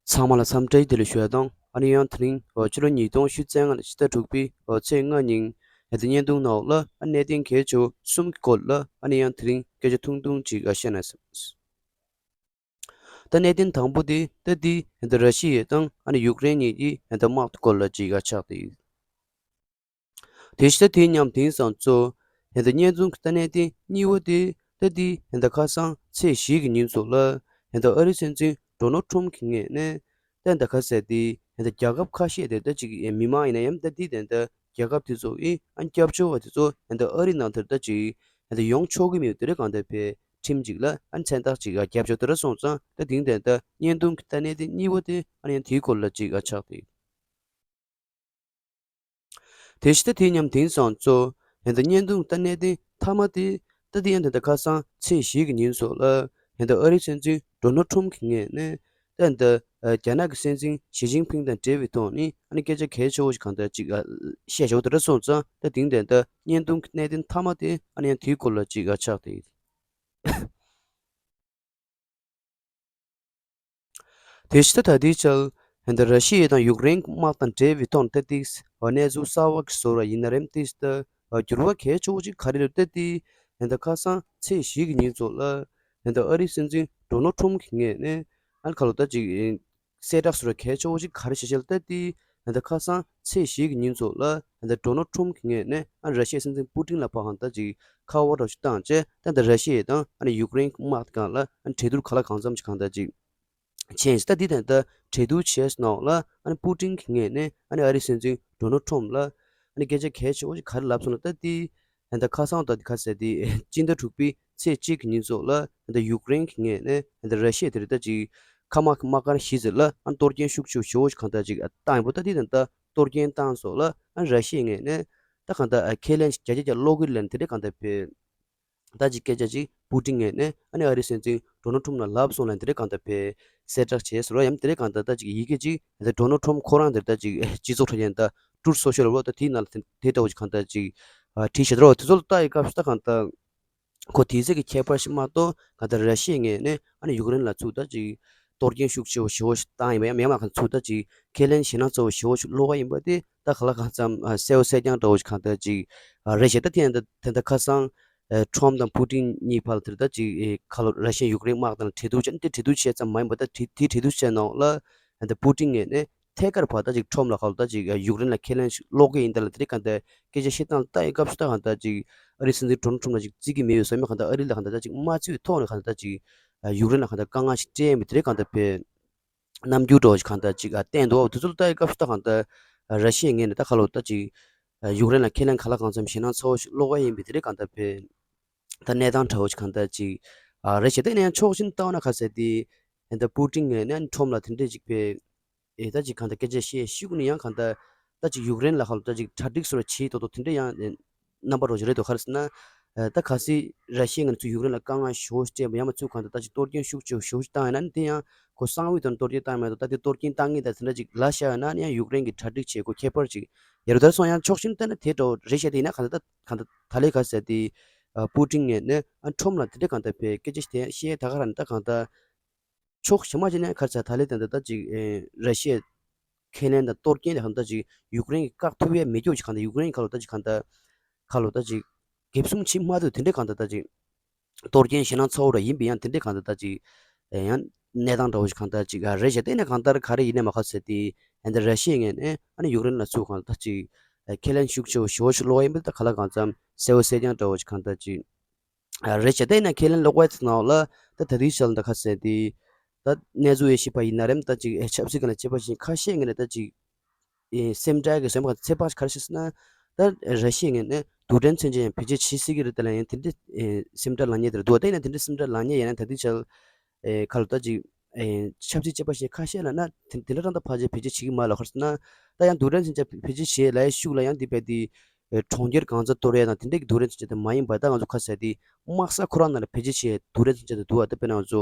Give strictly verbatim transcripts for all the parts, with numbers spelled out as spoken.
ཚང་མ་ལ་འཚམས་འདྲི་བདེ་ལེགས་ཞུ་ཡ་དང་། ཨ་ནི་ཡང་དེ་རིང་ཕྱི་ལོ་ཉིས་སྟོང་ཉི་ཤུ་རྩ་ལྔ་ཕྱི་ཟླ་དྲུག་པའི་ཚེས་ལྔ་ཉིན་ཨ་ནི་བརྙན་ཐུང་ནང་ལ་ཨ་གནད་དོན་གལ་ཆེ་བ་གསུམ་གྱི་སྐོར་ལ་ཨ་ནི་ཡང་དེ་རིང་སྐད་ཆ་ཐུང་ཐུང་ཅིག་ཨ་བཤད་ན་བསམ། ད་གནད་དོན་དང་པོ་དེ་ད་དེ་ཨ་ནི་ར་ཤི་ཡ་དང་ཨ་ནི་ཡུཀ་རེན་གཉིས་ཀྱི་ཨ་ནི་དམག་དེ་སྐོར་ལ་ཅིག་ཨ་ཆགས་ཏེ། དེ་བཞིན་དེ་མཉམ་དེང་སང་ཚོ་ཨ་ནི་བརྙན་ཐུང་གི་ད་གནད་དོན་གཉིས་པ་དེ་ད་དེ་ཨ་ནི་ཁ་སང་ཚེས་བཞི་གི་ཉིན་ཚོ་ལ་ཨ་ནི་ཨ་རིའི་སྲིད་འཛིན་ཌོ་ནལ་ཊམ་གྱི་ངོས་ནས་ད་ད་ག་ཟེར་དེ་ད་རྒྱལ་ཁབ་ཁ་ཤས་དེ་ད་ཅིག་མི་མང་ཡིན་ན་ཡང་ད་དེ་དེ་ད་རྒྱལ་ཁབ་དེ་ཚོ་ཨི་ཨ་སྐྱབས་བཅོལ་བ་དེ་ཚོ་ད་ཨ་རི་ནང་དེར་ད་ཅིག་ད་ཡོང་ཆོག་གི་མེད་དེ་རེད། གང་ལྟར་བས་ཁྲིམས་ཅིག་ལ་ཨ་མཚན་རྟགས་ཅིག་ཨ་རྒྱབ་ཆོག་དེ་ར་སོང་ཙང་ད་དེང་དེ་ད་བརྙན་ཐུང་གི་ད་གནད་དེ་གཉིས་པོ་དེ་ཨ་ནི་ཡང་དེའི་སྐོར་ལ་ཅིག་ཨ་ཆགས་ཏེ། དེ་བཞིན་དེ་མཉམ་དེང་སང་ཚོ་ཨ་ནི་བརྙན་ཐུང་ད་གནད་དེ་མཐའ་མ་དེ་ད་དེ་ཡང་དེ་ད་ཁ་སང་ཚེས་བཞི་གི་ཉིན་ཚོ་ལ་ཨ་ནི་ཨ་རིའི་སྲིད་འཛིན་ཌོ་ནལ་ཊམ་གྱི་ངོས་ནས་ད་ད་རྒྱ་ནག་གི་སྲིད་འཛིན་ཞི་ཅིན་ཕིང་དང་འབྲེལ་བའི་ཐོག་ནས་ཨ་ནི་སྐད་ཆ་གལ་ཆེ་བོ་ཞིག་གང་ལྟར་ཅིག་བཤད་ཆོག་དེ་ར་སོང་ཙང་ད་དེང་དེ་ད་བརྙན་ཐུང་གི་གནད་དོན་མཐའ་མ་དེ་ཨ་ནི་ཡང་དེའི་སྐོར་ལ་ཅིག་ཨ་ཆགས་ཏེ། དེ་བཞིན་ད་ལྟའི་ཆར་ད་ར་ཤི་ཡ་དང་ཡུཀ་རེན་དམག་དང་འབྲེལ་བའི་ཐོག་ནས་ད་ཏིག་གནས་ཚུལ་གསར་བ་ཞིག་བཟོ་བ་ཡིན་ན་རེད། ཏིག་ད་འགྱུར་བ་གལ་ཆེ་བོ་ཅིག་ག་རེ་རེད་ད་ཏིག་ད་ཁ་སང་ཚེས་བཞི་གི་ཉིན་ཚོ་ལ་ད་ཨ་རིའི་སྲིད་འཛིན་ཌོ་ནལ་ཊམ་གྱི་ངོས་ནས་ཨ་ནི་ཁ་ལོ་ད་ཅིག་གསལ་བསྒྲགས་བཟོ་བ་གལ་ཆེ་བོ་ཅིག་ག་རེ་བྱས་བྱས་ལ་ད་ཏིག་ད་ཁ་སང་ཚེས་བཞི་གི་ཉིན་ཚོ་ལ་ད་ཌོ་ནལ་ཊམ་གྱི་ངོས་ནས་ཨ་ནི་ར་ཤི་ཡའི་སྲིད་འཛིན་པུ་ཏིན་ལ་ཕར་ཧང་ད་ཅིག་ཁ་པར་འདྲ་བོ་ཞིག་བཏང་བྱས་ད་ད་ར་ཤི་ཡ་དང་ཨ་ནི་ཡུཀ་རེན་དམག་སྒང་ལ་ཨ་ནི་གྲོས་བསྡུར་གང་ལ་གང་འཚམ་ཞིག་གང་ལྟར་ཅིག་བྱས་ཡིན། ད་འདི་དང་ད་གྲོས་བསྡུར་བྱས་ནང་ལ་ཨ་ནི་པུ་ཏིན་གྱི་ངོས་ནས་ཨ་ནི་ཨ་རིའི་སྲིད་འཛིན་ཌོ་ནལ་ཊམ་ལ་ཨ་ནི་སྐད་ཆ་གལ་ཆེ་བོ་ཞིག་ག་རེ་ལབ་སོང་ལ་ད་འདི་ད་ཁ་སང་ད་འདི་ག་ཟེར་འདི་སྤྱི་ཟླ་དྲུག་པའི་ཚེས་གཅིག་གི་ཉིན་ཚོ་ལ་ད་ཡུཀ་རེན་གྱི་ངོས་ནས་ད་ར་ཤི་ཡ་དེ་རེད་ད་ཅིག་མཁའ་དམག་དམག་སྒར་གཞི་རྩ་ལ་ཨ་ནི་གཏོར་སྐྱོན་ཤུགས་ཆེ་བོ་ཞེ་བོ་ཞིག་གང་ལྟར་ཅིག་བཏང་ཡིན་པ། ད་འདི་དང་ད་གཏོར་སྐྱོན་བཏང་སོགས་ལ་ཨ་ནི་ར་ཤི་ཡའི་ངོས་ནས་ད་གང་ལྟར་ཁས་ལེན་བརྒྱ་ཆ་བརྒྱ་སློག་གི་རེད་ལབ་ནས་དེ་འདྲས་གང་ལྟར་བས། ད་ཅིག་སྐད་ཆ་ཅིག་པུ་ཏིན་ངོས་ནས་ཨ་ནི་ཨ་རིའི་སྲིད་འཛིན་ཌོ་ནལ་ཊམ་ལ་ལབ་སོང་ལབ་དེ་འདྲས་གང་ལྟར་བས་གསལ་བསྒྲགས་བྱས་ཟེར་བ་ཡང་དེ་འདྲས་གང་ལྟར་ད་ཅིག་ཡི་གེ་ཅིག་ད་ཌོ་ནལ་ཊམ་ཁོ་རང་དེར་ད་ཅིག་སྤྱི་ཚོགས་ཁྲོད་ཡང་ད་ཊུ་རུཐ་སོ་ཤལ་ལ་ད་དེའི་ནང་ལ་དེ་དེ་འདྲ་བོ་ཅིག་གང་ལྟར་ཅིག་བྲིས་བཞག་འདུག་ར། དེ་ཚོ་ལ་ལྟ་ཡི་སྐབས་སུ་ད་གང་ལྟར་ཁོ་དེ་ཚོ་གི་ཁྱད་པར་ཞིག་མ་གཏོགས་གང་ལྟར་ར་ཤི་ཡའི་ངོས་ནས་ཨ་ནི་ཡུཀ་རེན་ལ་ཚུར་ད་ཅིག་གཏོར་སྐྱོན་ཤུགས་ཆེ་བོ་ཞེ་བོ་ཞིག་བཏང་ཡིན་པ། ཡང་མེད་མ་གང་ཚུར་ད་ཅིག་ཁས་ལེན་ཞེད་སྣང་ཚ་བོ་ཞེ་བོ་ཞིག་སློག་ག་ཡིན་པ་དེ་ད་གང་ལ་གང་འཚམ་གསལ་བོ་གསལ་རྐྱང་འདྲ་བོ་ཞིག་གང་ལྟར་ཅིག་རེད་ཤག་ད་དེ་ཡང་ད་ད་ཁ་སང་ཊམ་དང་པུ་ཏིན་གཉིས་བར་ལ་དེར་ད་ཅིག་ཁ་ལོ་ར་ཤི་ཡ་ཡུཀ་རེན་དམག་དང་གྲོས་བསྡུར་བྱས་ཏེ་གྲོས་བསྡུར་བྱས་ཙམ་མ་ཡིན་པ། ད་དེ་དེ་གྲོས་བསྡུར་བྱས་ནང་ལ་ད་པུ་ཏིན་ངོས་ནས་ཐད་ཀར་ཕར་ད་ཅིག་ཊམ་ལ་ཁ་ལོ་ད་ཅིག་ཡུཀ་རེན་ལ་ཁས་ལེན་ཞིག་སློག་གི་ཡིན་ད་ལ་དེ་རིང་གང་ལྟར་སྐད་ཆ་བཤད་སྟངས་ལ་ལྟ་ཡི་སྐབས་སུ་ད་གང་ལྟར་ཅིག་ཨ་རིའི་སྲིད་འཛིན་ཌོ་ནལ་ཊམ་ལ་ཅིག་བརྩི་གི་མེད་ཡོད་བསམ་ཡོད། གང་ལྟར་ཨ་རི་ལ་གང་ལྟར་ད་ཅིག་དམག་འཁྲུག་ཐོག་ནས་གང་ལྟར་ད་ཅིག་ཡུཀ་རེན་ལ་གང་ལྟར་དཀའ་ངལ་ཞིག་སྤྲད་ཡིན་པ་དེ་རིང་གང་ལྟར་བས། རྣམ་འགྱུར་འདྲ་བོ་ཞིག་གང་ལྟར་ཅིག་ཨ་བསྟན་འདུག་དེ་ཚོ་ལ་ལྟ་ཡི་སྐབས་སུ་ད་གང་ལྟར་ར་ཤི་ཡའི་ངོས་ནས་ད་ཁ་ལོ་ད་ཅིག་ཡུཀ་རེན་ལ་ཁས་ལེན་གང་ལ་གང་འཚམ་ཞེད་སྣང་ཚ་བོ་ཞིག་སློག་ག་ཡིན་པའི་དེ་རིང་གང་ལྟར་བས། ད་གནས་སྟངས་འདྲ་བོ་ཞིག་གང་ལྟར་ཅིག་ཨ་རེད་ཤག་ད་ཡིན་ན་ཡང་ཕྱོགས་གཅིག་ནས་བལྟས་ན་ག་ཟེར་དེ་ད་པུ་ཏིན་ངོས་ནས་ཊམ་ལ་དེ་འདྲས་ཅིག་བས། ཨེ་ད་ཅིག་གང་ལྟར་སྐད་ཆ་བཤད་ཤུགས་ནས་ཡང་གང་ལྟར་ད་ཅིག་ཡུཀ་རེན་ལ་ཁ་ལོ་ད་ཅིག་གྲ་སྒྲིག་བཟོ་འདྲ་བྱེད་མདོག་མདོག་དེ་འདྲས་ཡང་རྣམ་པ་འདྲ་བོ་ཞིག་རེད་འདུག་ག་རེ་ཟེར་ན། ད་གལ་སྲིད་ར་ཤི་ཡས་ང་ཚོ་ཡུཀ་རེན་ལ་དཀའ་ངལ་ཞེ་པོ་ཞིག་སྤྲད་པ་ཡང་མ་ཚུགས་གང་ལྟར་ད་ཅིག་གཏོར་སྐྱོན་ཤུགས་ཆེ་ཤུགས་ཆེ་བཏང་ཡོད་ན་ནི་དེ་ཡང་ཁོ་གསང་བའི་དོན་གཏོར་སྐྱོན་བཏང་མེད་འདུག་ད་དེ་གཏོར་སྐྱོན་བཏང་ངེས་ད་དེ་འདྲ་ཅིག་ལབ་བཞག་ཡོད་ན་ནི་ཡང་ཡུཀ་རེན་གྱི་གྲ་སྒྲིག་བྱེད་དགོས་ཁྱད་པར་ཅིག་ཡོད་རེད། ད་སོང་ཡང་ཕྱོགས་གཅིག་ནས་བལྟས་ན་དེ་འདྲ་བོ་རེད་ཤག་དེ་ཡིན་ན་གང་ལྟར་ད་གང་ལྟར་ད་ལས་ག་ཟེར་དེ་པུ་ཏིན་ངོས་ནས་ཨ་ཊམ་ལ་དེ་འདྲ་གང་ལྟར་བས་སྐད་ཆ་ཞིག་དེ་བཤད་ད་ག་རང་ད་གང་ལྟར། ཕྱོགས་གཞན་མ་ཅིག་ནས་ག་རེ་ཟེར་ད་ལས་དེ་འདྲ་ད་ཅིག་ཨེ་ར་ཤི་ཡའི་ཁས་ལེན་དང་གཏོར་སྐྱོན་དེ་གང་ལྟར་ཅིག་ཡུཀ་རེན་གྱིས་བཀག་ཐུབ་ཡས་མེད་རྒྱུ་ཅིག་གང་ལྟར་ཡུཀ་རེན་གྱི་ཁ་ལོ་ད་ཅིག་གང་ལྟར་ཁ་ལོ་ད་ཅིག་འགེབས་སྲུང་བྱེད་མ་ཐུབ་དེ་འདྲས་གང་ལྟར་ད་ཅིག་གཏོར་སྐྱོན་ཞེད་སྣང་ཚ་བོ་འདྲ་ཡིན་པས་ཡང་དེ་འདྲས་གང་ལྟར་ད་ཅིག་ཨེ་ཡང་གནས་སྟངས་འདྲ་བོ་ཞིག་གང་ལྟར་ཅིག་ཨ་རེད་ཤག་དེ་ནས་གང་ལྟར་ག་རེ་ཡིན་ནའི་མ་ག་ཟེར་དེ་ཨ་འདི་ར་ཤི་ཡའི་ངོས་ནས་ཨ་ནི་ཡུཀ་རེན་ལ་ཚུར་གང་ལྟར་ཅིག་ཨེ་ཁས་ལེན་ཤུགས་ཆེ་བོ་ཞེ་པོ་ཞིག་སློག་ཡིན་པས། ད་ག་ལ་གང་འཚམ་གསལ་བོ་གསལ་རྐྱང་འདྲ་བོ་ཞིག་གང་ལྟར་ཅིག་ཨ་རེད་ཤག་དེ་ཡིན་ན་ཁས་ལེན་སློག་པའི་ནང་ལ་ད་ད་ལྟའི་ཆར་ལ་ད་ག་ཟེར་དེ་ད་གནས་ཚུལ་ཡོད་ཤེས་པ་ཡིན་ན་རེད། ད་ཅིག་ཨེ་ཆབ་སྲིད་ཀྱི་ལ་དཔྱད་པ་བྱེད་མཁན་ཁ་ཤས་ངོས་ནས་ད་ཅིག་ཨེ་སེམས་ཁྲལ་གྱི་བཟོ་མཁན་ཚོད་དཔག་ག་རེ་བྱས་ཟེར་ན། ད་ར་ཤི་ཡའི་ངོས་ནས་རྡུལ་ཕྲན་མཚོན་ཆ་ཡང་བེད་སྤྱོད་བྱེད་སྲིད་ཀྱི་རེད། ད་ལ་ཡང་དེ་འདྲའི་ཨེ་སེམས་ཁྲལ་ལངས་མཁན་དེ་རེད་འདུག་ད་ཡིན་ན་དེ་འདྲའི་སེམས་ཁྲལ་ལངས་མཁན་ཡིན་ན་ད་ལྟའི་ཆར་ཨེ་ཁ་ལོ་ད་ཅིག་ཨེ་ཆབ་སྲིད་དཔྱད་པ་བྱེད་མཁན་ཁ་ཤས་ལབ་ན་དེ་དེ་འདྲ་རང་ད་ཕལ་ཆེར་བེད་སྤྱོད་བྱེད་ཀྱི་མ་རེད། ག་རེ་ཟེར་ན་ད་ཡང་རྡུལ་ཕྲན་མཚོན་ཆ་བེད་སྤྱོད་བྱེད་ལབ་ཡའི་ཤུགས་ལ་ཡང་འདི་བས་དེ་ཨེ་གྲོང་ཁྱེར་གང་ས་གཏོར་ཡ་དང་དེ་འདྲ་གི་རྡུལ་ཕྲན་མཚོན་ཆ་དེ་མ་ཡིན་པར་ད་ང་ཚོ་ག་རེ་ཟེར་དེ་དམག་ས་ཁོ་རང་ནང་ལ་བེད་སྤྱོད་བྱེད་ཡའི་རྡུལ་ཕྲན་མཚོན་ཆ་དེ་འདུག་པ། ད་དཔེར་ན་ང་ཚོ་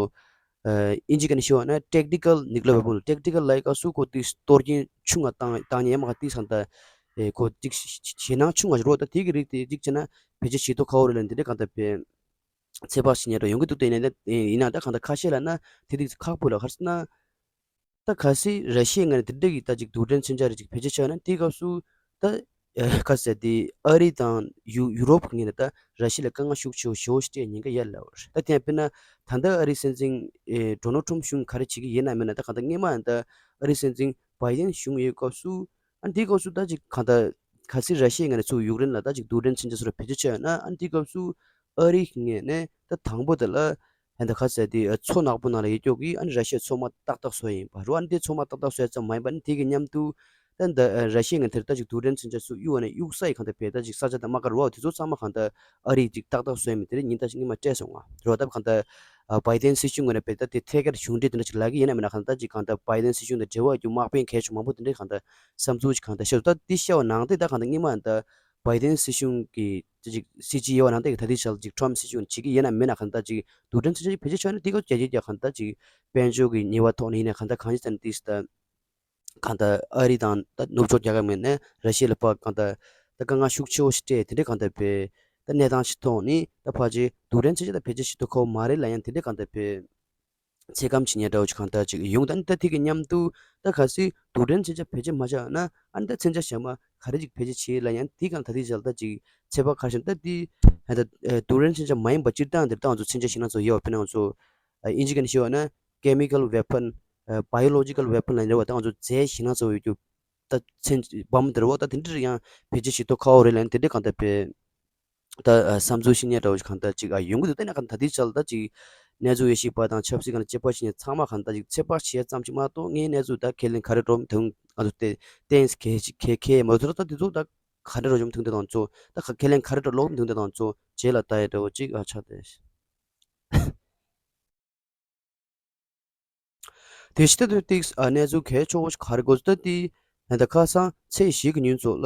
ཨ་ཨིན་ཇི་སྐད་ནས་ཞུས་པ་ན་tactical nuclear weapon། tactical ལབ་ཡའི་སྐབས་སུ་ཁོ་དེ་གཏོར་སྐྱོན་ཆུང་ང་བཏང་བཏང་ཉེན་མ་ག་དེ་སང་ད་ཨེ་ཁོ་ཅིག་ཞེད་སྣང་ཆུང་ང་ཞིག་རོ། ད་དེ་གི་རིགས་དེ་ཅིག་བྱས་ན་བེད་སྤྱོད་བྱེད་མདོག་ཁ་པོ་རེད་ལབ་འདི་འདྲ་གང་ལྟར་བས་ཚོད་དཔག་བྱེད་མཁན་འདྲ་ཡོང་གི་འདུག་དེ་ཡིན་ན་ད་ཡིན་ན་ད་གང་ལྟར་ཁ་ཤས་ལབ་ན་དེ་དེ་ཁག་པོ་ལ་ག་རེ་ཟེར་ན། ད་གལ་སྲིད་ར་ཤི་ཡའི་ངོས་ནས་དེ་འདྲ་གི་ད་ཅིག་རྡུལ་ཕྲན་མཚོན་ཆ་རེ་ཅིག་བེད་སྤྱོད་བྱས་ན། དེའི་སྐབས་སུ་ད་ཨ་ག་ཟེར་དེ། ཨ་རི་དང་ཡུ་ཡུ་རོབ་ཀྱི་ངོས་ནས་ད་ར་ཤི་ཡ་ལ་དཀའ་ངལ་ཤུགས་ཆེ་བོ་ཞེ་པོ་ཞིག་སྤྲད་ཉེན་ཁ་ཡོད་ལབ་པ་རེད། ད་དེ་ཡང་དཔེར་ན་ད་ལྟ་ཨ་རིའི་སྲིད་འཛིན་ཨེ་ཌོ་ནལ་ཊམ་གཞུང་ག་རེ་བྱེད་ཀྱི་ཡིན་ན་མིན་ན། ད་གང་ལྟར་སྔོན་མ་ད་ཨ་རིའི་སྲིད་འཛིན་བྷའི་ཌེན་གཞུང་ཡོད་སྐབས་སུ། ཨ་ནི་དེའི་སྐབས་སུ་ད་ཅིག་གང་ལྟར་གལ་སྲིད་ར་ཤི་ཡའི་ངོས་ནས་ཚུར་ཡུཀ་རེན་ལ་ད་ཅིག་རྡུལ་ཕྲན་མཚོན་ཆ་སོགས་བེད་སྤྱོད་བྱས་ཡོད་ན། ཨ་ནི་དེའི་སྐབས་སུ་ཨ་རི་གི་ངོས་ནས་ད་དང་པོ་དེ་ལ་ཨ་ད་ག་ཟེར་དེ། མཚོ་ནག་པོ་ནང་ལ་ཡོད་ཀྱོག་གི་ཨ་ནི་ར་ཤི་ཡའི་མཚོ་དམག་ཏག་ཏག་བཟོ་ཡ་ཡིན་པ་རེད་བ། ཨ་ནི་དེ་མཚོ་དམག་ཏག་ཏག་བཟོ་ཡ་ཙམ་མ་ཡིན་པ། ཨ་ནི་དེ་གི་མཉམ་དུ་ད་ད་ར་ཤི་ཡའི་ངོས་དེར་ད་ཅིག་རྡུལ་ཕྲན་མཚོན་ཆ་ཚུར་གཡུག་པ་ནས་གཡུག་ས་ཡི་གང་ལྟར་བས་ད་ཅིག་ས་ཆ་དང་དམག་སྒར་རེད་བ། དེ་ཚོ་ཚང་མ་གང་ལྟར་ཨ་རི་ཅིག་ཏག་ཏག་བཟོ་ཡ་མིན། དེ་རིང་ཉིན་ལྟར་ཞིག་སྔོན་མ་སྤྲད་སོང་བ་རེད་བ། ད་གང་ལྟར་ཨ་བྷའི་ཌེན་སྲིད་གཞུང་ངོས་ནས་བས་ད་དེ་ཐད་ཀར་གཞུང་འབྲེལ་དེ་འདྲ་ཅིག་ལབ་ཀྱི་ཡིན་ན་མིན་ན། གང་ལྟར་ཅིག་གང་ལྟར་བྷའི་ཌེན་སྲིད་གཞུང་དང་འབྲེལ་བ་ཡོད་རྒྱུ་དམག་དཔོན་གལ་ཆེ་མང་པོ་དེ་འདྲས་གང་ལྟར་བསམ་ཚུལ་ཅིག་གང་ལྟར་བཤད་འདུག་ད་འདི་བཤད་པ་ནང་བཞིན་ད་གང་ལྟར་སྔོན་མ་ད་བྷའི་ཌེན་སྲིད་གཞུང་གི་ཅིག་སྲིད་ཇུས་ཡོད་པ་ནང་བཞིན་ད་གི་ད་ལྟའི་ཆར་ཅིག་ཊམ་སྲིད་གཞུང་བྱེད་ཀྱི་ཡིན་ན་མིན་ན། གང་ལྟར་ཅིག་རྡུལ་ཕྲན་མཚོན་ཆ་ཅིག་བེད་སྤྱོད་བྱས་ན་དེའི་སྐབས་རྒྱལ་སྤྱིའི་རྒྱལ་ཁབ་ད་ཅིག་དཔལ་འབྱོར་གྱི་ཉེས་པ་ཐོག་ནས་ཡིན་ན། གང་ལྟར་གང་ཅི་ཟེར་ན་དེ་ད་གང་ལྟར་ཨ་རི་དང་ད་ནུབ་ཕྱོགས་རྒྱལ་ཁབ་ངོས་ནས་ར་ཤི་ཡ་ལ་ཕར་གང་ལྟར་ད་དཀའ་ངལ་ཤུགས་ཆེ་བོ་ཞིག་སྤྲད། དེ་འདྲའི་གང་ལྟར་བས་ད་གནས་སྟངས་ཤིག་ཐོག་ནས་ད་ཕལ་ཆེར་རྡུལ་ཕྲན་མཚོན་ཆ་ད་བེད་སྤྱོད་བྱེད་ཐུབ་ཁག་པོ་མ་རེད་ལབ་ཡ་དེ་འདྲའི་གང་ལྟར་བས་ཚོད་བགམ་བྱེད་མཁན་འདྲ་བོ་ཅིག་གང་ལྟར་ཅིག་ཡོང་། ད་ནི་ད་དེ་གི་མཉམ་དུ་ད་གལ་སྲིད་རྡུལ་ཕྲན་མཚོན་ཆ་བེད་སྤྱོད་མ་བྱས་ན། ཨ་ནི་ད་མཚོན་ཆ་གཞན་པ་ག་རེ་ཅིག་བེད་སྤྱོད་བྱེད་ལབ་ཡ་དེ་གང་ད་ལྟའི་ཆར་ད་ཅིག་ཚོད་དཔག་ག་རེ་བྱས་ན། ད་དེ་ཨ་ད་ཨ་རྡུལ་ཕྲན་མཚོན་ཆ་མ་ཡིན་པ་སྤྱིར་བཏང་དེར་ད་ང་ཚོ་མཚོན་ཆ་ཞིག་སྣ་ཚོགས་ཡོད་པ། དཔེར་ན་ང་ཚོ་ཨ་དབྱིན་ཇི་སྐད་ནས་བཤད་པ་ན་chemical weapon, ཨ་biological weapon ལབ་ཡ་རེད་བ། ད་ང་ཚོ་རྫས་ཞིག་སྣ་ཚོགས་ཡོད་རྒྱུ་ད་མཚོན་བམ་དེ་རེད་བ། ད་དེ་འདྲ་ཡང་བེད་སྤྱོད་བྱེད་ཐུབ་ཁག་པོ་རེད་ལབ་ཡ་དེ་འདྲ་གང་ལྟར་བས། ད་ཨ་བསམ་ཚུལ་བཤད་མཁན་འདྲ་བོ་ཞིག་གང་ལྟར་ཅིག་ཨ་ཡོང་གི་འདུག་ད་ནི་གང་ལྟར་ད་ལྟའི་ཆར་ད་ཅིག་གནས་ཚུལ་དབྱེ་ཞིབ་པ་དང་ཆབ་སྲིད་སྒང་ལ་དཔྱད་པ་བྱེད་མཁན་ཚང་མ་གང་ལྟར་ཅིག་ཚོད་དཔག་བྱེད་ཡ་ཙམ་ཅིག་མ་གཏོགས་དངོས་གནས་ཚུལ་ད་ཁས་ལེན་ག་རེ་འགྲོ་མི་འདུག་ང་ཚོ་དེ་གཏན་ག་ག་གལ་མ་ཐུབ། ད་དེ་ཚོ་ད་ག་འདྲ་འགྲོ་མི་འདུག་དེ་དང་ཚོ་ད་ཁས་ལེན་ག་རེ་འགྲོ་ལོག་མི་འདུག་དེ་དང་ཚོ་རྗེས་ལ་ལྟ་ཡ་འདྲ་བོ་ཅིག་ཨ་ཆགས་ཏེ། དེ་ཕྱི་ལ་ཏིག་ཨ་གནས་ཚུལ་གལ་ཆེ་བོ་ཞིག་ག་རེ་འགོ་ཚུགས་ད་དེ། ད་ལྟ་ཁ་སང་ཚེས་བཞི་གི་ཉིན་ཚོ་ལ་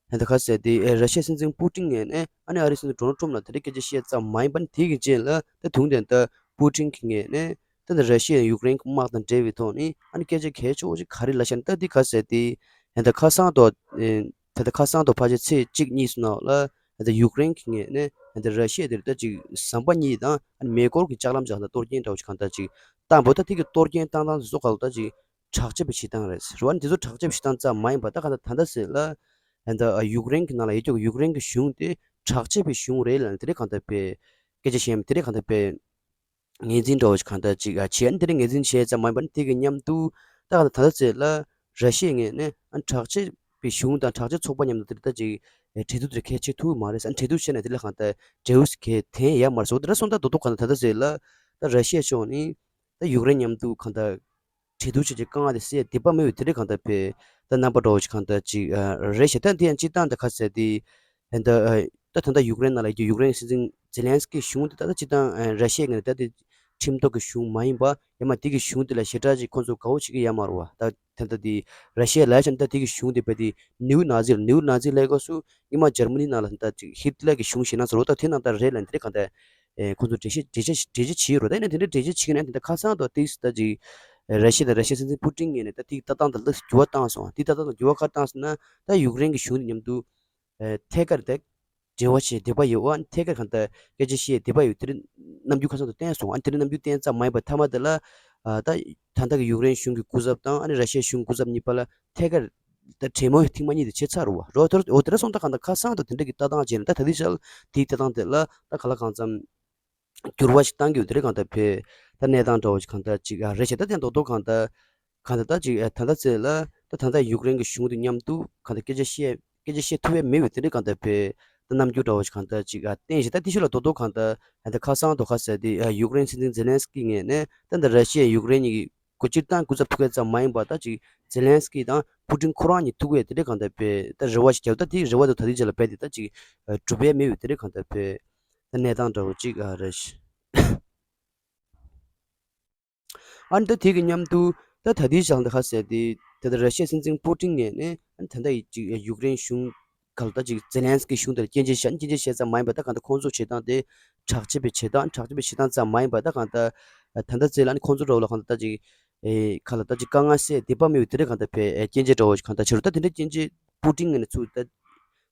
ད་ལྟ་ག་ཟེར་དེ་ཨེ་ར་ཤི་ཡའི་སྲིད་འཛིན་པུ་ཏིན་ངོས་ནས་ཨ་ནི་ཨ་རིའི་སྲིད་འཛིན་ཌོ་ནལ་ཊམ་ལ་དེ་འདྲའི་སྐད་ཆ་བཤད་ཙམ་མ་ཡིན་པ། ཨ་ནི་དེ་གི་རྗེས་ལ་ད་དུང་ད་ལྟ་པུ་ཏིན་གྱི་ངོས་ནས་ད་ལྟ་ར་ཤི་ཡ་ཡུཀ་རེན་གྱི་དམག་དང་འབྲེལ་བའི་ཐོག་ནས་ཨ་ནི་སྐད་ཆ་གལ་ཆེ་བོ་ཞིག་ག་རེ་ལབ་ཤག་ན། ད་དེ་ག་ཟེར་དེ་ད་ལྟ་ཁ་སང་དུ་ཨེ་ད་ལྟ་ཁ་སང་དུ་ཕལ་ཆེར་ཚེས་གཅིག་གཉིས་སུ་ནང་ལ་ད་ལྟ་ཡུཀ་རེན་གྱི་ངོས་ནས་ད་ལྟ་ར་ཤི་ཡ་དེར་ད་ཅིག་ཟམ་པ་གཉིས་དང་ཨ་ནི་མེ་འཁོར་གྱི་ལྕགས་ལམ་ཅིག་གང་ལྟར་གཏོར་སྐྱོན་འདྲ་བོ་ཞིག་གང་ལྟར་ཅིག་བཏང་བ། ད་དེ་གི་གཏོར་སྐྱོན་བཏང་སྟངས་དེ་ཚོ་གང་ལ་ད་ཅིག་དྲག་སྤྱོད་པའི་བྱེད་སྟངས་རེད་ཟེར་བ། ཨ་ནི་དེ་ཚོ་དྲག་སྤྱོད་པའི་བྱེད་སྟངས་ཙམ་མ་ཡིན་པ། ད་གང་ལྟར་ད་ལྟ་ཟེར་ལ་ད་ལྟ་ཡུཀ་རེན་གྱི་ནང་ལ་ཡོད་ཀྱོག་ཡུཀ་རེན་གྱི་གཞུང་དེ་དྲག་སྤྱོད་པའི་གཞུང་རེད་ལབ་ནས་དེ་འདྲ་གང་ལྟར་བས་སྐད་ཆ་བཤད་མི་དེ་འདྲ་གང་ལྟར་བས་ངོས་འཛིན་འདྲ་བོ་ཞིག་གང་ལྟར་ཅིག་ཨ་བྱས། ཨ་ནི་དེ་འདྲ་ངོས་འཛིན་བྱས་ཙམ་མ་ཡིན་པ། ཨ་ནི་དེ་གི་མཉམ་དུ་ད་གང་ལྟར་ད་ལྟ་ཟེར་ལ་ར་ཤི་ཡའི་ངོས་ནས་ཨ་ནི་དྲག་སྤྱོད་པའི་གཞུང་དང་དྲག་སྤྱོད་ཚོགས་པ་མཉམ་དུ་དེ་ལྟར་ཅིག་ཨེ་གྲོས་བསྡུར་དེ་གལ་ཆེ་ཐུབ་མ་རེད་ཟེར། ཨ་ནི་གྲོས་བསྡུར་བྱས་ན་དེ་ལ་གང་ལྟར་འབྲས་བུ་གལ་ཐོན་ཡ་མ་རེད་ཟེར། དེ་འདྲ་སོང་ཙང་རྡོག་རྡོག་གང་ལྟར་ད་ལྟ་ཟེར་ལ་ད་ར་ཤི་ཡ་ཕྱོགས་ནས་ད་ཡུཀ་རེན་མཉམ་དུ་གང་ལྟར་གྲོས་བསྡུར་བྱས་ཀྱི་དཀའ་ངལ་དེ་སེལ་ཡ་འདོད་པ་མེད་པའི་དེ་འདྲའི་གང་ལྟར་བས་ད་རྣམ་པ་འདྲ་བོ་ཞིག་གང་ལྟར་ཅིག་ཨ་རེད་ཤག་ད་དེ་ཡང་སྤྱིར་བཏང་ད་ག་ཟེར་དེ་ད་ད་ད་ད་ཡུཀ་རེན་ནང་ལ་ཡོད་ཀྱོག་ཡུཀ་རེན་སྲིད་འཛིན་ཛེ་ལན་སི་ཀི་གཞུང་དེ་ད་ད་སྤྱིར་བཏང་ཨ་ར་ཤི་ཡའི་ངོས་ནས་ད་དེ་ཁྲིམས་ཐོག་གི་གཞུང་མ་ཡིན་པ། ཡང་མ་དེ་གི་གཞུང་དེ་ལ་ཞེ་དྲག་ཅིག་ཁོང་ཚོ་དགའ་བོ་བྱེད་ཀྱི་ཡོད་མ་རེད་བ། ད་ད་ད་དེ་ར་ཤི་ཡ་ལབ་ཡ་ཆ་ནས་ད་དེ་གི་གཞུང་དེ་བས་དེ་ནེའུ་ནཱ་ཛི་རེད། ནེའུ་ནཱ་ཛི་ལབ་སྐབས་སུ་སྔོན་མ་འཇར་མ་ནི་ནང་ལ་ད་ཅིག་ཧིད་ལར་གྱི་གཞུང་ཞིག་ན་ཟེར་བ། ད་དེ་ནང་ལྟར་རེད་ལབ་ནས་དེ་འདྲ་གང་ལྟར་ཨེ་ཁོང་ཚོ་འགྲེལ་བཤད་འགྲེལ་བཤད་འགྲེལ་བཤད་བྱས་ཡོད་རེད། ད་ཡིན་ན་དེ་འདྲ་འགྲེལ་བཤད་བྱེད་ཀྱི་ན་དེ་འདྲ་ཁ་སང་དུ་ཏིག་ད་ཅིག་ར་ཤི་ཡ་དང་ར་ཤི་ཡའི་སྲིད་འཛིན་པུ་ཏིན་ངོས་ནས་ད་དེ་ལྟ་སྟངས་དེ་ལ་འགྱུར་བ་བཏང་སོང་། དེ་ལྟ་སྟངས་དེ་འགྱུར་བ་ག་རེ་བཏང་སོང་ན། ད་ཡུཀ་རེན་གྱི་གཞུང་དེ་མཉམ་དུ་ཨེ་ཐད་ཀར་ད་འབྲེལ་བ་བྱེད་འདོད་པ་ཡོད་པ། ཐད་ཀར་གང་ལྟར་སྐད་ཆ་བཤད་འདོད་པ་ཡོད། དེ་རིང་རྣམ་འགྱུར་ཁ་སང་དུ་བསྟན་སོང་། ཨ་ནི་དེ་རིང་རྣམ་འགྱུར་བསྟན་ཙམ་མ་ཡིན་པར་མཐའ་མ་དེ་ལ་ཨ་ད་ད་ལྟ་གི་ཡུཀ་རེན་གཞུང་གི་སྐུ་ཚབ་དང་ཨ་ནི་ར་ཤི་ཡའི་གཞུང་སྐུ་ཚབ་གཉིས་བར་ལ་ཐད་ཀར་ད་གྲོས་མོལ་ཐེངས་མ་གཉིས་དེ་བྱས་ཚར་རེད་བ། རོ་ཐོར་འོ་དེ་འདྲ་སོང་ཙང་གང་ལྟར་ཁ་སང་དུ་དེ་འདྲ་གི་ལྟ་སྟངས་བྱས་ནས། ད་ད་ལྟའི་ཆར་དེའི་ལྟ་སྟངས་དེ་ལ་ད་ག་ལ་གང་འཚམ་འགྱུར་བ་ཞིག་བཏང་གི་ཡོད། དེ་རེད་གང་ལྟར་བས་ད་གནས་སྟངས་འདྲ་བོ་ཞིག་གང་ལྟར་ཅིག་ཨ་རེད་ཤག་ད་དེ་རྡོག་རྡོག་གང་ལྟར་གང་ལྟར་ད་ཅིག་ཨ་ད་ལྟ་ཚེ་ལ་ད་ད་ལྟ་ཡུཀ་རེན་གྱི་གཞུང་དེ་མཉམ་དུ་གང་ལྟར་སྐད་ཆ་བཤད་སྐད་ཆ་བཤད་ཐུབ་ཡ་མེད་པའི་དེ་འདྲའི་གང་ལྟར་བས་ད་རྣམ་འགྱུར་འདྲ་བོ་ཞིག་གང་ལྟར་ཅིག་ཨ་བསྟན་བཞིན། ད་དེ་ཤུལ་ལ་རྡོག་རྡོག་གང་ལྟར་ད་ལྟ་ཁ་སང་དུ་ག་ཟེར་དེ་ཨ་ཡུཀ་རེན་སྲིད་འཛིན་ཛེ་ལན་སི་ཀི་ངོས་ནས་ད་ལྟ་ར་ཤི་ཡ་ཡུཀ་རེན་གཉིས་ཀྱི་སྤྱིར་བཏང་སྐུ་ཚབ་ཐུག་ཡ་ཙམ་མ་ཡིན་པར་ད་ཅིག་ཛེ་ལན་སི་ཀི་དང་པུ་ཏིན་ཁོ་རང་གཉིས་ཐུག་ཡ་དེ་འདྲའི་གང་ལྟར་བས་ད་རེ་བ་ཞིག་བརྒྱབ། ད་དེ་རེ་བ་དེ་ད་ལྟའི་ཆ་ལ་རྦད་དེ་ད་ཅིག་ཨ་གྲུབ་ཡ་མེད་པའི་དེ་འདྲའི་གང་ལྟར་བས་ད་གནས་སྟངས་འདྲ་བོ་ཅིག་ཨ་རེད། ཨ་ནི་ད་དེ་གི་མཉམ་དུ་ད་ད་ལྟའི་ཆ་ལ་ད་ག་ཟེར་དེ་ད་ལྟ་ར་ཤི་ཡའི་སྲིད་འཛིན་པུ་ཏིན་ངོས་ནས་ཨ་ནི་ད་ལྟ་ཡི་ཅིག་ཡུཀ་རེན་གཞུང་ག་ལ་ད་ཅིག་ཛེ་ལན་སི་ཀི་གཞུང་དེར་སྐྱོན་བརྗོད་བྱས། སྐྱོན་བརྗོད་བྱས་ཙམ་མ་ཡིན་པར་ད་གང་ལྟར་ཁོང་ཚོའི་བྱེད་སྟངས་དེ་དྲག་སྤྱོད་པའི་བྱེད་སྟངས་དྲག་སྤྱོད་པའི་བྱེད་སྟངས་ཙམ་མ་ཡིན་པར་ད་གང་ལྟར་ད་ལྟ་ཚེ་ལ་ཨ་ནི་ཁོང་ཚོ་འདྲ་བོ་ལ་གང་ལྟར་ད་ཅིག་ཨེ་ག་ལ་ད་ཅིག་དཀའ་ངལ་སེལ་འདོད་པ་མེད་པའི་དེ་འདྲའི་གང་ལྟར་བས་ཨེ་སྐྱོན་བརྗོད་འདྲ་བོ་ཞིག་གང་ལྟར་བྱེད་རུང་། ད་དེ་འདྲའི་སྐྱོན་བརྗོད་པུ་ཏིན་ངོས་ནས་ཚུར་ད་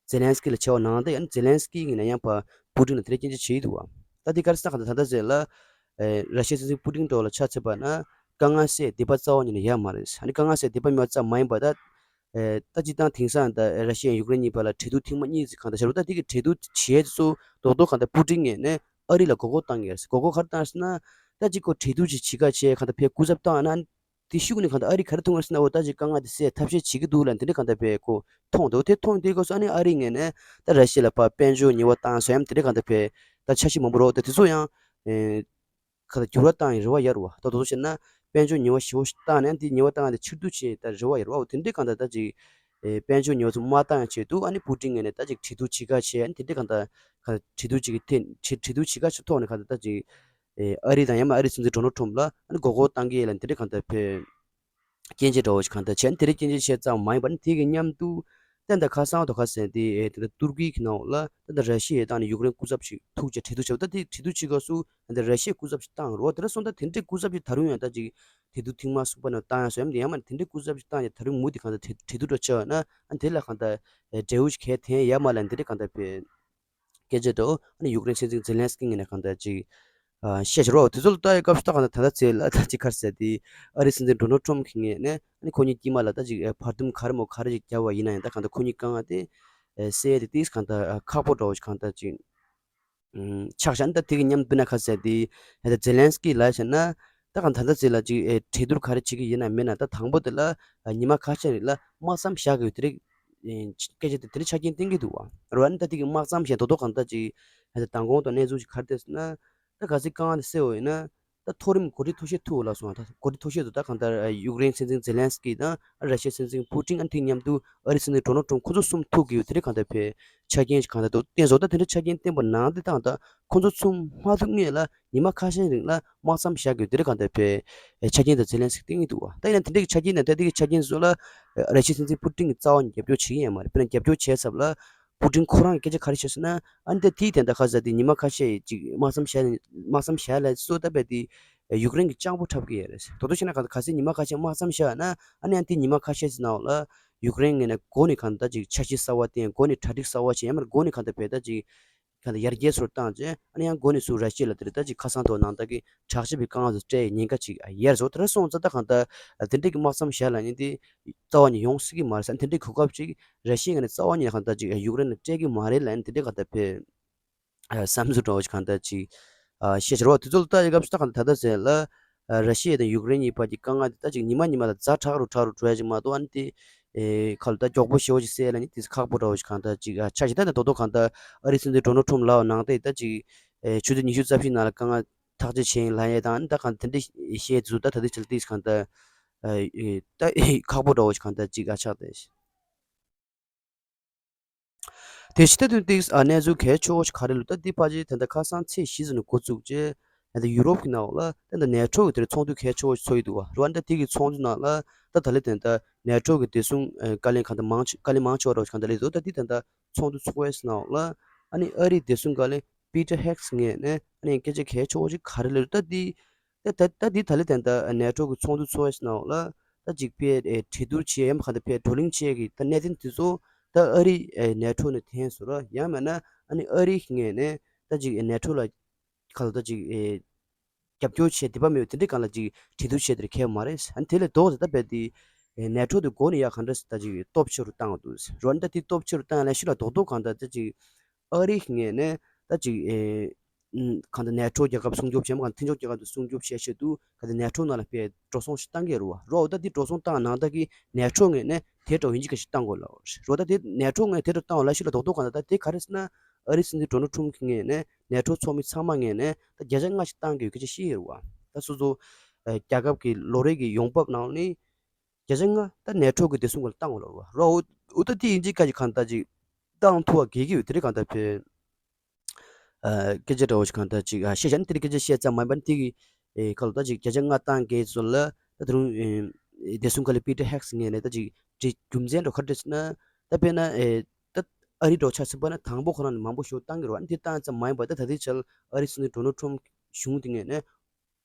ཛེ་ལན་སི་ཀི་ལ་བྱས་པ་ནང་བཞིན། ཨ་ནི་ཛེ་ལན་སི་ཀི་ངོས་ནས་ཡང་ཕར་པུ་ཏིན་ལ་དེ་འདྲའི་སྐྱོན་བརྗོད་བྱས་ཡོད་འདུག་བ། ད་དེ་ག་རེ་ཟེར་ན་གང་ལྟར་ད་ལྟ་ཚེ་ལ་ཨེ་ར་ཤི་ཡའི་སྲིད་འཛིན་པུ་ཏིན་འདྲ་བོ་ལ་ཆ་མཚོན་པ་ན། དཀའ་ངལ་སེལ་འདོད་པ་རྩ་བ་ཉིད་ནས་ཡོད་མ་རེད། ཨ་ནི་དཀའ་ངལ་སེལ་འདོད་པ་མེད་པ་ཙམ་མ་ཡིན་པར་ད། ཨེ་ད་སྤྱིར་བཏང་དེང་སང་ད་ར་ཤི་ཡ་ཡུཀ་རེན་གཉིས་བར་ལ་འབྲེལ་གཏུག་ཐེངས་མ་གཉིས་ཙམ་གང་ལྟར་བྱས་རེད། ད་དེ་གི་འབྲེལ་གཏུག་བྱས་ཚོ་རྡོག་རྡོག་གང་ལྟར་པུ་ཏིན་ངོས་ནས་ཨ་རི་ལ་མགོ་སྐོར་བཏང་གི་རེད། མགོ་སྐོར་ག་རེ་བཏང་ཟེར་ན། ད་ཅིག་ཁོ་འབྲེལ་གཏུག་ཅིག་བྱེད་ཁ་བྱས་གང་ལྟར་ཕར་སྐུ་ཚབ་བཏང་ན། དེ་ཤུགས་ནས་གང་ལྟར་ཨ་རི་ག་རེ་མཐོང་གི་རེད་ཟེར་ན། འོ་ད་ཅིག་དཀའ་ངལ་དེ་སེལ་ཐབས་ཤེས་བྱེད་ཀྱི་འདུག་ལབ་དེ་འདྲ་གང་ལྟར་ཕར་ཁོ་མཐོང་འདུག་དེ་མཐོང་དུས་སྐབས་སུ་ཨ་ནི་ཨ་རི་ངོས་ནས་ད་ར་ཤི་ཡ་ལ་ཕར་དཔལ་འབྱོར་ཉེས་པ་བཏང་ཟེར་ཡ་དེ་འདྲ་གང་ལྟར་ཕར་ད་འཆར་གཞི་མང་པོ་རེད། ད་དེ་ཚོ་ཡང་ཨེ་གང་ལྟར་འགྱུར་བ་བཏང་ཡ་རེ་བ་ཡོད་རེད་བ། ད་དེ་ཚོ་བྱས་ན་དཔལ་འབྱོར་ཉེས་པ་ཞེ་པོ་ཞིག་བཏང་ནས་དེ་ཉེས་པ་བཏང་ཡ་དེ་ཕྱིར་བསྡུ་བྱེད་ཡ་ད་རེ་བ་ཡོད་རེད་བ། འོ་དེ་འདྲ་གང་ལྟར་ད་ཅིག་ཨེ་དཔལ་འབྱོར་ཉེས་པ་ཚོ་མ་བཏང་ཡ་ཆེད་དུ་ཨ་ནི་པུ་ཏིན་ངོས་ནས་ད་ཅིག་འབྲེལ་གཏུག་བྱེད་ཁ་བྱས། ཨ་ནི་དེ་འདྲ་གང་ལྟར་གང་ལྟར་འབྲེལ་གཏུག་བྱེད་ཀྱི་ཐད་འབྲེལ་འབྲེལ་གཏུག་བྱེད་ཁ་ཕྱོགས་ཐོག་ནས་གང་ལྟར་ད་ཅིག་ཨེ་ཨ་རི་དང་ཡང་མིན་ཨ་རིའི་སྲིད་འཛིན་ཌོ་ནལ་ཊམ་ཕ་ལ་ཨ་ནི་མགོ་སྐོར་བཏང་གི་ཡོད་ལབ་དེ་འདྲ་གང་ལྟར་ཕར་སྐྱོན་བརྗོད་འདྲ་བོ་ཞིག་གང་ལྟར་བྱས། ཨ་ནི་དེ་འདྲའི་སྐྱོན་བརྗོད་བྱས་ཙམ་མ་ཡིན་པར་ནི་དེ་གི་མཉམ་དུ་ད་ལྟ་ཁ་སང་དང་ཁ་སང་དེ་ཨེ་ད་ལྟ་ཏུར་ཀི་གི་ནང་ལ་ད་ལྟ་ར་ཤི་ཡས་བཏང་ནས་ཡུཀ་རེན་སྐུ་ཚབ་ཞིག་ཐུག་བྱས་འབྲེལ་གཏུག་བྱས་པ། ད་དེ་འབྲེལ་གཏུག་བྱེད་སྐབས་སུ་ད་ལྟ་ར་ཤི་ཡས་སྐུ་ཚབ་ཞིག་བཏང་རོགས། དེ་འདྲ་སོང་ཙང་དེ་འདྲའི་སྐུ་ཚབ་ཞིག་ད་རུང་ཡང་ད་ཅིག་འབྲེལ་གཏུག་ཐེངས་མ་གསུམ་པ་ནང་བཏང་ཡ་བཟོ་ཡ་དེ་ཡང་མ་དེ་འདྲའི་སྐུ་ཚབ་ཞིག་བཏང་ཡ་ད་རུང་མུ་མཐུད་གང་ལྟར་འབྲེལ་འབྲེལ་གཏུག་འདྲ་བྱས་ཡོད་ན། ཨ་ནི་དེ་ལ་གང་ལྟར་ཨེ་འབྲེལ་བ་ཞིག་གང་ལྟར་ཐོན་ཡ་ཡོད་མ་རེད་ལབ་དེ་འདྲ་གང་ལྟར་ཕར་སྐད་ཆ་འདྲ་བོ་ཨ་ནི་ཡུཀ་རེན་སྲིད་འཛིན་ཛེ་ལན་སི་ཀི་ངོས་ནས་གང་ལྟར་ཅིག་ཨ་བཤད་བཞག་རོགས། དེ་ཚོ་ལ་ལྟ་ཡི་སྐབས་སུ་ད་གང་ལྟར་ད་ལྟ་ཚེ་ལ་ད་ཅིག་ག་རེ་ཟེར་དེ་ཨ་རིའི་སྲིད་འཛིན་ཌོ་ནལ་ཊམ་ཕ་གི་ངོས་ནས་ཨ་ནི་ཁོ་གཉིས་དཀྱིལ་མ་ལ་ད་ཅིག་ཨ་བར་འདུམ་ག་རེ་མོ་ག་རེ་ཅིག་བརྒྱབ་པ་ཡིན་ན་ཡང་ད་གང་ལྟར་ཁོ་གཉིས་དཀའ་ངལ་དེ་ཨ་སེལ་ཡ་དེ་ཏིས་གང་ལྟར་ཨ་ཁག་པོ་འདྲ་བོ་ཞིག་གང་ལྟར་ཅིག་ཨུམ་ཆགས་བཞག་ན། ད་དེ་གི་མཉམ་དུ་སྤེར་ན་ག་རེ་ཟེར་དེ་ད་ལྟ་ཛེ་ལན་སི་ཀི་ལ་བྱས་ན་ད་གང་ད་ལྟ་ཚེ་ལ་ཅིག་ཨེ་འབྲེལ་གཏུག་ག་རེ་བྱེད་ཀྱི་ཡིན་ན་མིན་ན་ད་དང་པོ་དེ་ལ་ཨ་ཉི་མ་ཁ་ཤས་རིང་ལ་དམག་མཚམས་བཞག་དགོས་དེ་རིགས་ཨེ་སྐད་ཆ་དེ་དེ་རིགས་ཆ་རྐྱེན་བསྟན་གྱི་འདུག་བ། རེད་བ། ཨ་ནི་ད་དེ་གི་དམག་མཚམས་བཞག་རྡོག་རྡོག་གང་ལྟར་ཅིག་ཨ་ད་མདང་དགོང་དང་གནས་ཚུལ་ཞིག་ག་རེ་བལྟས་ཟེར་ན། ད་གལ་སྲིད་དཀའ་ངལ་དེ་སེལ་བ་ཡིན་ན་ད་མཐོ་རིམ་འགོ་ཁྲིད་ཐུག་ཤེས་ཐུག་ལབ་སོང་། ད་འགོ་ཁྲིད་ཐུག་ཤེས་དུ་ད་གང་ལྟར་ཡུཀ་རེན་སྲིད་འཛིན་ཛེ་ལན་སི་ཀི་དང་ར་ཤི་ཡའི་སྲིད་འཛིན་པུ་ཏིན་ཨ་ནི་དེ་མཉམ་དུ་ཨ་རིའི་སྲིད་འཛིན་ཌོ་ནལ་ཊམ་ཁོ་ཚོ་གསུམ་ཐུག་གི་ཡོད། དེ་རིགས་གང་ལྟར་ཕར་ཆ་རྐྱེན་ཞིག་གང་ལྟར་འདུག་བསྟན་སོང་། ད་དེ་འདྲ་ཆ་རྐྱེན་བསྟན་པ་ནང་དེ་ད་གང་ལྟར་ཁོ་ཚོ་གསུམ་མ་ཐུག་སྔོན་ལ་ཉི་མ་ཁ་ཤས་རིང་ལ་དམག་མཚམས་བཞག་དགོས་དེ་རིགས་གང་ལྟར་ཕར་ཆ་རྐྱེན་དང་ཛེ་ལན་སི་ཀི་བསྟན་གྱི་འདུག་བ། ད་ཡིན་ན་དེ་འདྲ་གི་ཆ་རྐྱེན་དང་ད་དེ་གི་ཆ་རྐྱེན་སོགས་ལ་ར་ཤི་ཡའི་སྲིད་འཛིན་པུ་ཏིན་གྱིས་རྩ་བ་ནས་རྒྱབ་སྐྱོར་བྱེད་ཀྱི་ཡོད་མ་རེད། དཔེར་ན་རྒྱབ་སྐྱོར་བྱས་ཚབ་ལ་པུ་ཏིན་ཁོ་རང་གིས་སྐད་ཆ་ག་རེ་བཤད་ཟེར་ན། ཨ་ནི་ད་དེའི་དོན་དག་ག་རེ་ཟེར་དེ་ཉི་མ་ཁ་ཤས་ཅིག་དམག་མཚམས་བཞག་དམག་མཚམས་བཞག་ལ་སོ་ད་བས་དེ་ཡུཀ་རེན་གྱི་སྤྱང་པོ་འཁྲབ་ཀྱི་ཡོད་རེད། དོ་དོ་བྱས་ན་ག་གལ་སྲིད་ཉི་མ་ཁ་ཤས་དམག་མཚམས་བཞག་ན་ཨ་ནི་ཡང་དེ་ཉི་མ་ཁ་ཤས་ཟེར་ནའོ་ལ་ཡུཀ་རེན་ངོས་ནས་འགོ་ནས་གང་ལྟར་ཅིག་འཆར་གཞི་གསར་བ་བཏིང་། འགོ་ནས་གྲ་སྒྲིག་གསར་བ་བྱས། ཡང་མིན་འགོ་ནས་གང་ལྟར་བས་ད་ཅིག་གང་ལྟར་ཡར་རྒྱས་སོར་བཏང་རྗེས་ཨ་ནི་ཡང་འགོ་ནས་ཚུར་ར་ཤི་ཡ་ལ་དེ་རེད་ད་ཅིག་ཁ་སང་དོ་ནང་ལྟར་གྱི་དྲག་ཤོས་པའི་དཀའ་ངལ་ཚོ་སྤྲད་ཉེན་ཁ་ཅིག་ཡོད་རེད། དེ་འདྲ་སོང་ཙང་ད་གང་ལྟར་དེ་འདྲ་གི་དམག་མཚམས་བཞག་ལབ་ནི་དེ་རྩ་བ་ནས་ཡོང་སྲིད་ཀྱི་མ་རེད་ཟེར། དེ་འདྲའི་གོ་སྐབས་ཅིག་ར་ཤི་ཡའི་ངོས་ནས་རྩ་བ་ནས་གང་ལྟར་ཅིག་ཡུཀ་རེན་ལ་སྤྲད་ཀྱི་མ་རེད་ལབ་ནས་དེ་འདྲའི་གང་ལྟར་ཕར་བསམ་ཚུལ་འདྲ་བོ་ཞིག་གང་ལྟར་ཅིག་བཤད་བཞག་རོགས། དེ་ཚོ་ལ་ལྟ་ཡི་སྐབས་སུ་ད་གང་ལྟར་ད་ལྟ་ཟེར་ལ་ར་ཤི་ཡ་དང་ཡུཀ་རེན་གཉིས་བར་གྱི་དཀའ་ངལ་དེ་ད་ཅིག་ཉི་མ་ཉི་མ་ལ་ཛ་དྲག་རུ་དྲག་རུ་འགྲོ་ཡ་ཅིག་མ་གཏོགས་ཨ་ནི་དེ་ཁ་ལ་ད་མགྱོགས་པོ་ཞེ་བོ་ཞིག་སེལ་ལབ་ནི་དེ་ཁག་པོ་འདྲ་བོ་ཞིག་གང་ལྟར་ཅིག་ཆགས་ཤིང་། ད་ནི་རྡོག་རྡོག་གང་ལྟར་ཨ་རིའི་སྲིད་འཛིན་ཌོ་ནལ་ཊམ་ཕ་ལ་ནང་བཞིན་ད་ཅིག་ཆུ་ཚོད་ཉི་ཤུ་རྩ་བཞི་ནང་ལ་དཀའ་ངལ་ཐག་གཅོད་བྱེད་ཡིན་ལབ་ཡས་དང་ཨ་ནི་ད་གང་དེ་འདྲ་བཤད་ཚུལ་ད་ད་ལྟའི་ཆར་ཏིས་གང་ལྟར་ཨ་ཨེ་ད་ཁག་པོ་འདྲ་བོ་ཞིག་གང་ལྟར་ཅིག་ཨ་ཆགས་བསྡད་ཤག་དེ་བཞིན་ད་དུང་ཏིས་ཨ་གནས་ཚུལ་གལ་ཆེ་བོ་ཞིག་ག་རེ་ལབ་ད་འདི་ཕལ་ཆེར་ད་ལྟ་ཁ་སང་ཚེས་བཞི་ཙམ་ནས་འགོ་བཙུགས་རྗེས་ད་ལྟ་ཡུ་རོབ་ཀྱི་ནང་ལ་ད་ལྟ་ནེ་ཊོ་གི་དེར་ཚོགས་འདུ་གལ་ཆེ་བོ་ཞིག་ཚོགས་ཡི་འདུག་བ། རེད་བ། ད་དེ་གི་ཚོགས་འདུ་ནང་ལ་ད་ད་ལྟ་དེ་ད་ནེ་ཊོ་གི་བདེ་སྲུང་ཨ་བཀའ་བློན་གང་ལྟར་མང་ཆེ་བཀའ་བློན་མང་ཆེ་བ་འདྲ་བོ་ཞིག་གང་ལྟར་སླེབས་འདུག་ད་འདི་ད་ལྟ་ཚོགས་འདུ་ཚོགས་པའི་ནང་ལ་ཨ་ནི་ཨ་རིའི་བདེ་སྲུང་བཀའ་བློན་པི་ཊར་ཧེག་སི་ངོས་ནས་ཨ་ནི་སྐད་ཆ་གལ་ཆེ་བོ་ཞིག་ག་རེ་ལབ་ད་འདི། ད་ད་ད་འདི་ད་ལྟ་དེ་ད་ནེ་ཊོ་གི་ཚོགས་འདུ་ཚོགས་པའི་ནང་ལ་ད་ཅིག་ཕར་ཨེ་གྲོས་བསྡུར་བྱེད་ཡ་མ་གང་ལྟར་ཕར་བགྲོ་གླེང་བྱེད་ཡ་གི་ད་གནད་དོན་དེ་ཚོ་ད་ཨ་རི་ཨེ་ནེ་ཊོ་ནས་འཐེན་བཟོ་ར་ཡང་མིན་ན་ཨ་ནི་ཨ་རི་ངོས་ནས་ད་ཅིག་ཨེ་ནེ་ཊོ་ལ་ག་ལ་ད་ཅིག་ཨེ་རྒྱབ་སྐྱོར་བྱེད་འདོད་པ་མེད་པ་དེ་འདྲའི་སྒང་ལ་ཅིག་གྲོས་བསྡུར་བྱེད་དེར་ཁེལ་མ་རེད། ཨ་ནི་དེ་ལས་ལྡོག་སྟེ་ད་རྦད་དེ་ཨེ་ནེ་ཊོ་དེ་འགོ་ནས་ཡ་ག་འདྲ་ད་ཅིག་སྟོབས་ཆེ་རུ་བཏང་འདུག་རོ། ཨ་ནི་ད་དེ་སྟོབས་ཆེ་རུ་བཏང་ཡ་ལ་ཤུལ་ལ་རྡོག་རྡོག་གང་ལྟར་ད་ཅིག་ཨ་རིའི་ངོས་ནས་ད་ཅིག་ཨེ་ཨུམ་གང་ལྟར་ནེ་ཊོ་རྒྱལ་ཁབ་སྲུང་སྐྱོབ་བྱེད་མ་གང་མཐུན་ཕྱོགས་རྒྱལ་ཁབ་དེ་སྲུང་སྐྱོབ་བྱེད་ཆེད་དུ་གང་ལྟར་ནེ་ཊོ་ནང་ལ་ཕར་འགྲོ་སོང་ཞིག་བཏང་གི་རེད་བ། རོ་ཨོ་ད་དེ་འགྲོ་སོང་བཏང་ནང་ད་གི་ནེ་ཊོ་ངོས་ནས་དེ་འདྲ་བོ་ཡིན་གཅིག་ག་ཞིག་བཏང་དགོས་ལ་རོ། ད་དེ་ནེ་ཊོ་ངོས་དེ་འདྲ་བཏང་བ་ལ་ཤུལ་ལ་རྡོག་རྡོག་གང་ལྟར་ད་དེ་ག་རེ་ཟེར་ན་ཨ་རིའི་སྲིད་འཛིན་ཌོ་ནལ་ཊམ་ཕ་གི་ངོས་ནས་ནེ་ཊོ་ཚོགས་མི་ཚང་མ་ངོས་ནས་ད་བརྒྱ་ཆ་ལྔ་ཞིག་བཏང་དགོས་སྐད་ཆ་བཤད་ཡོད་རེད་བ། ད་སོ་སོ་ཨ་རྒྱལ་ཁབ་ཀྱི་ལོ་རེ་གི་ཡོང་འབབ་ནང་ནས་བརྒྱ་ཆ་ལྔ་ད་ནེ་ཊོ་གི་བདེ་སྲུང་སྒང་ལ་བཏང་དགོས་ལ་རོ། རོ་ཨོ་ཨོ་ད་དེ་ཡིན་གཅིག་ག་ཞིག་གང་ལྟར་ཅིག་བཏང་ཐུབ་པ་དགོས་ཀྱི་ཡོད། དེ་རིགས་གང་ལྟར་ཕར་ཨ་སྐད་ཆ་འདྲ་བོ་ཞིག་གང་ལྟར་ཅིག་ཨ་བཤད་བཞག་ན་དེ་རིགས་སྐད་ཆ་བཤད་ཙམ་མ་ཡིན་པར་དེ་གི་ཨེ་ཁ་ལོ་ད་ཅིག་བརྒྱ་ཆ་ལྔ་བཏང་གི་ཚོ་ལ་ད་ད་རུང་ཨེ་བདེ་སྲུང་བཀའ་བློན་པི་ཊར་ཧེག་སི་ངོས་ནས་ད་ཅིག་རྒྱུ་མཚན་འདྲ་བོ་ག་རེ་བྲིས་ཟེར་ན། ད་དཔེར་ན་ཨེ་ད་ཨ་རི་འདྲ་བོ་ཆ་མཚོན་པ་ན་དང་པོ་ཁོ་རང་ནས་མང་པོ་ཞིག་བཏང་གི་རེད་བ། ཨ་ནི་དེ་བཏང་ཙམ་མ་ཡིན་པར་ད་ད་ལྟའི་ཆར་ཨ་རིའི་སྲིད་འཛིན་ཌོ་ནལ་ཊམ་ཕ་གཞུང་དེ་ངོས་ནས་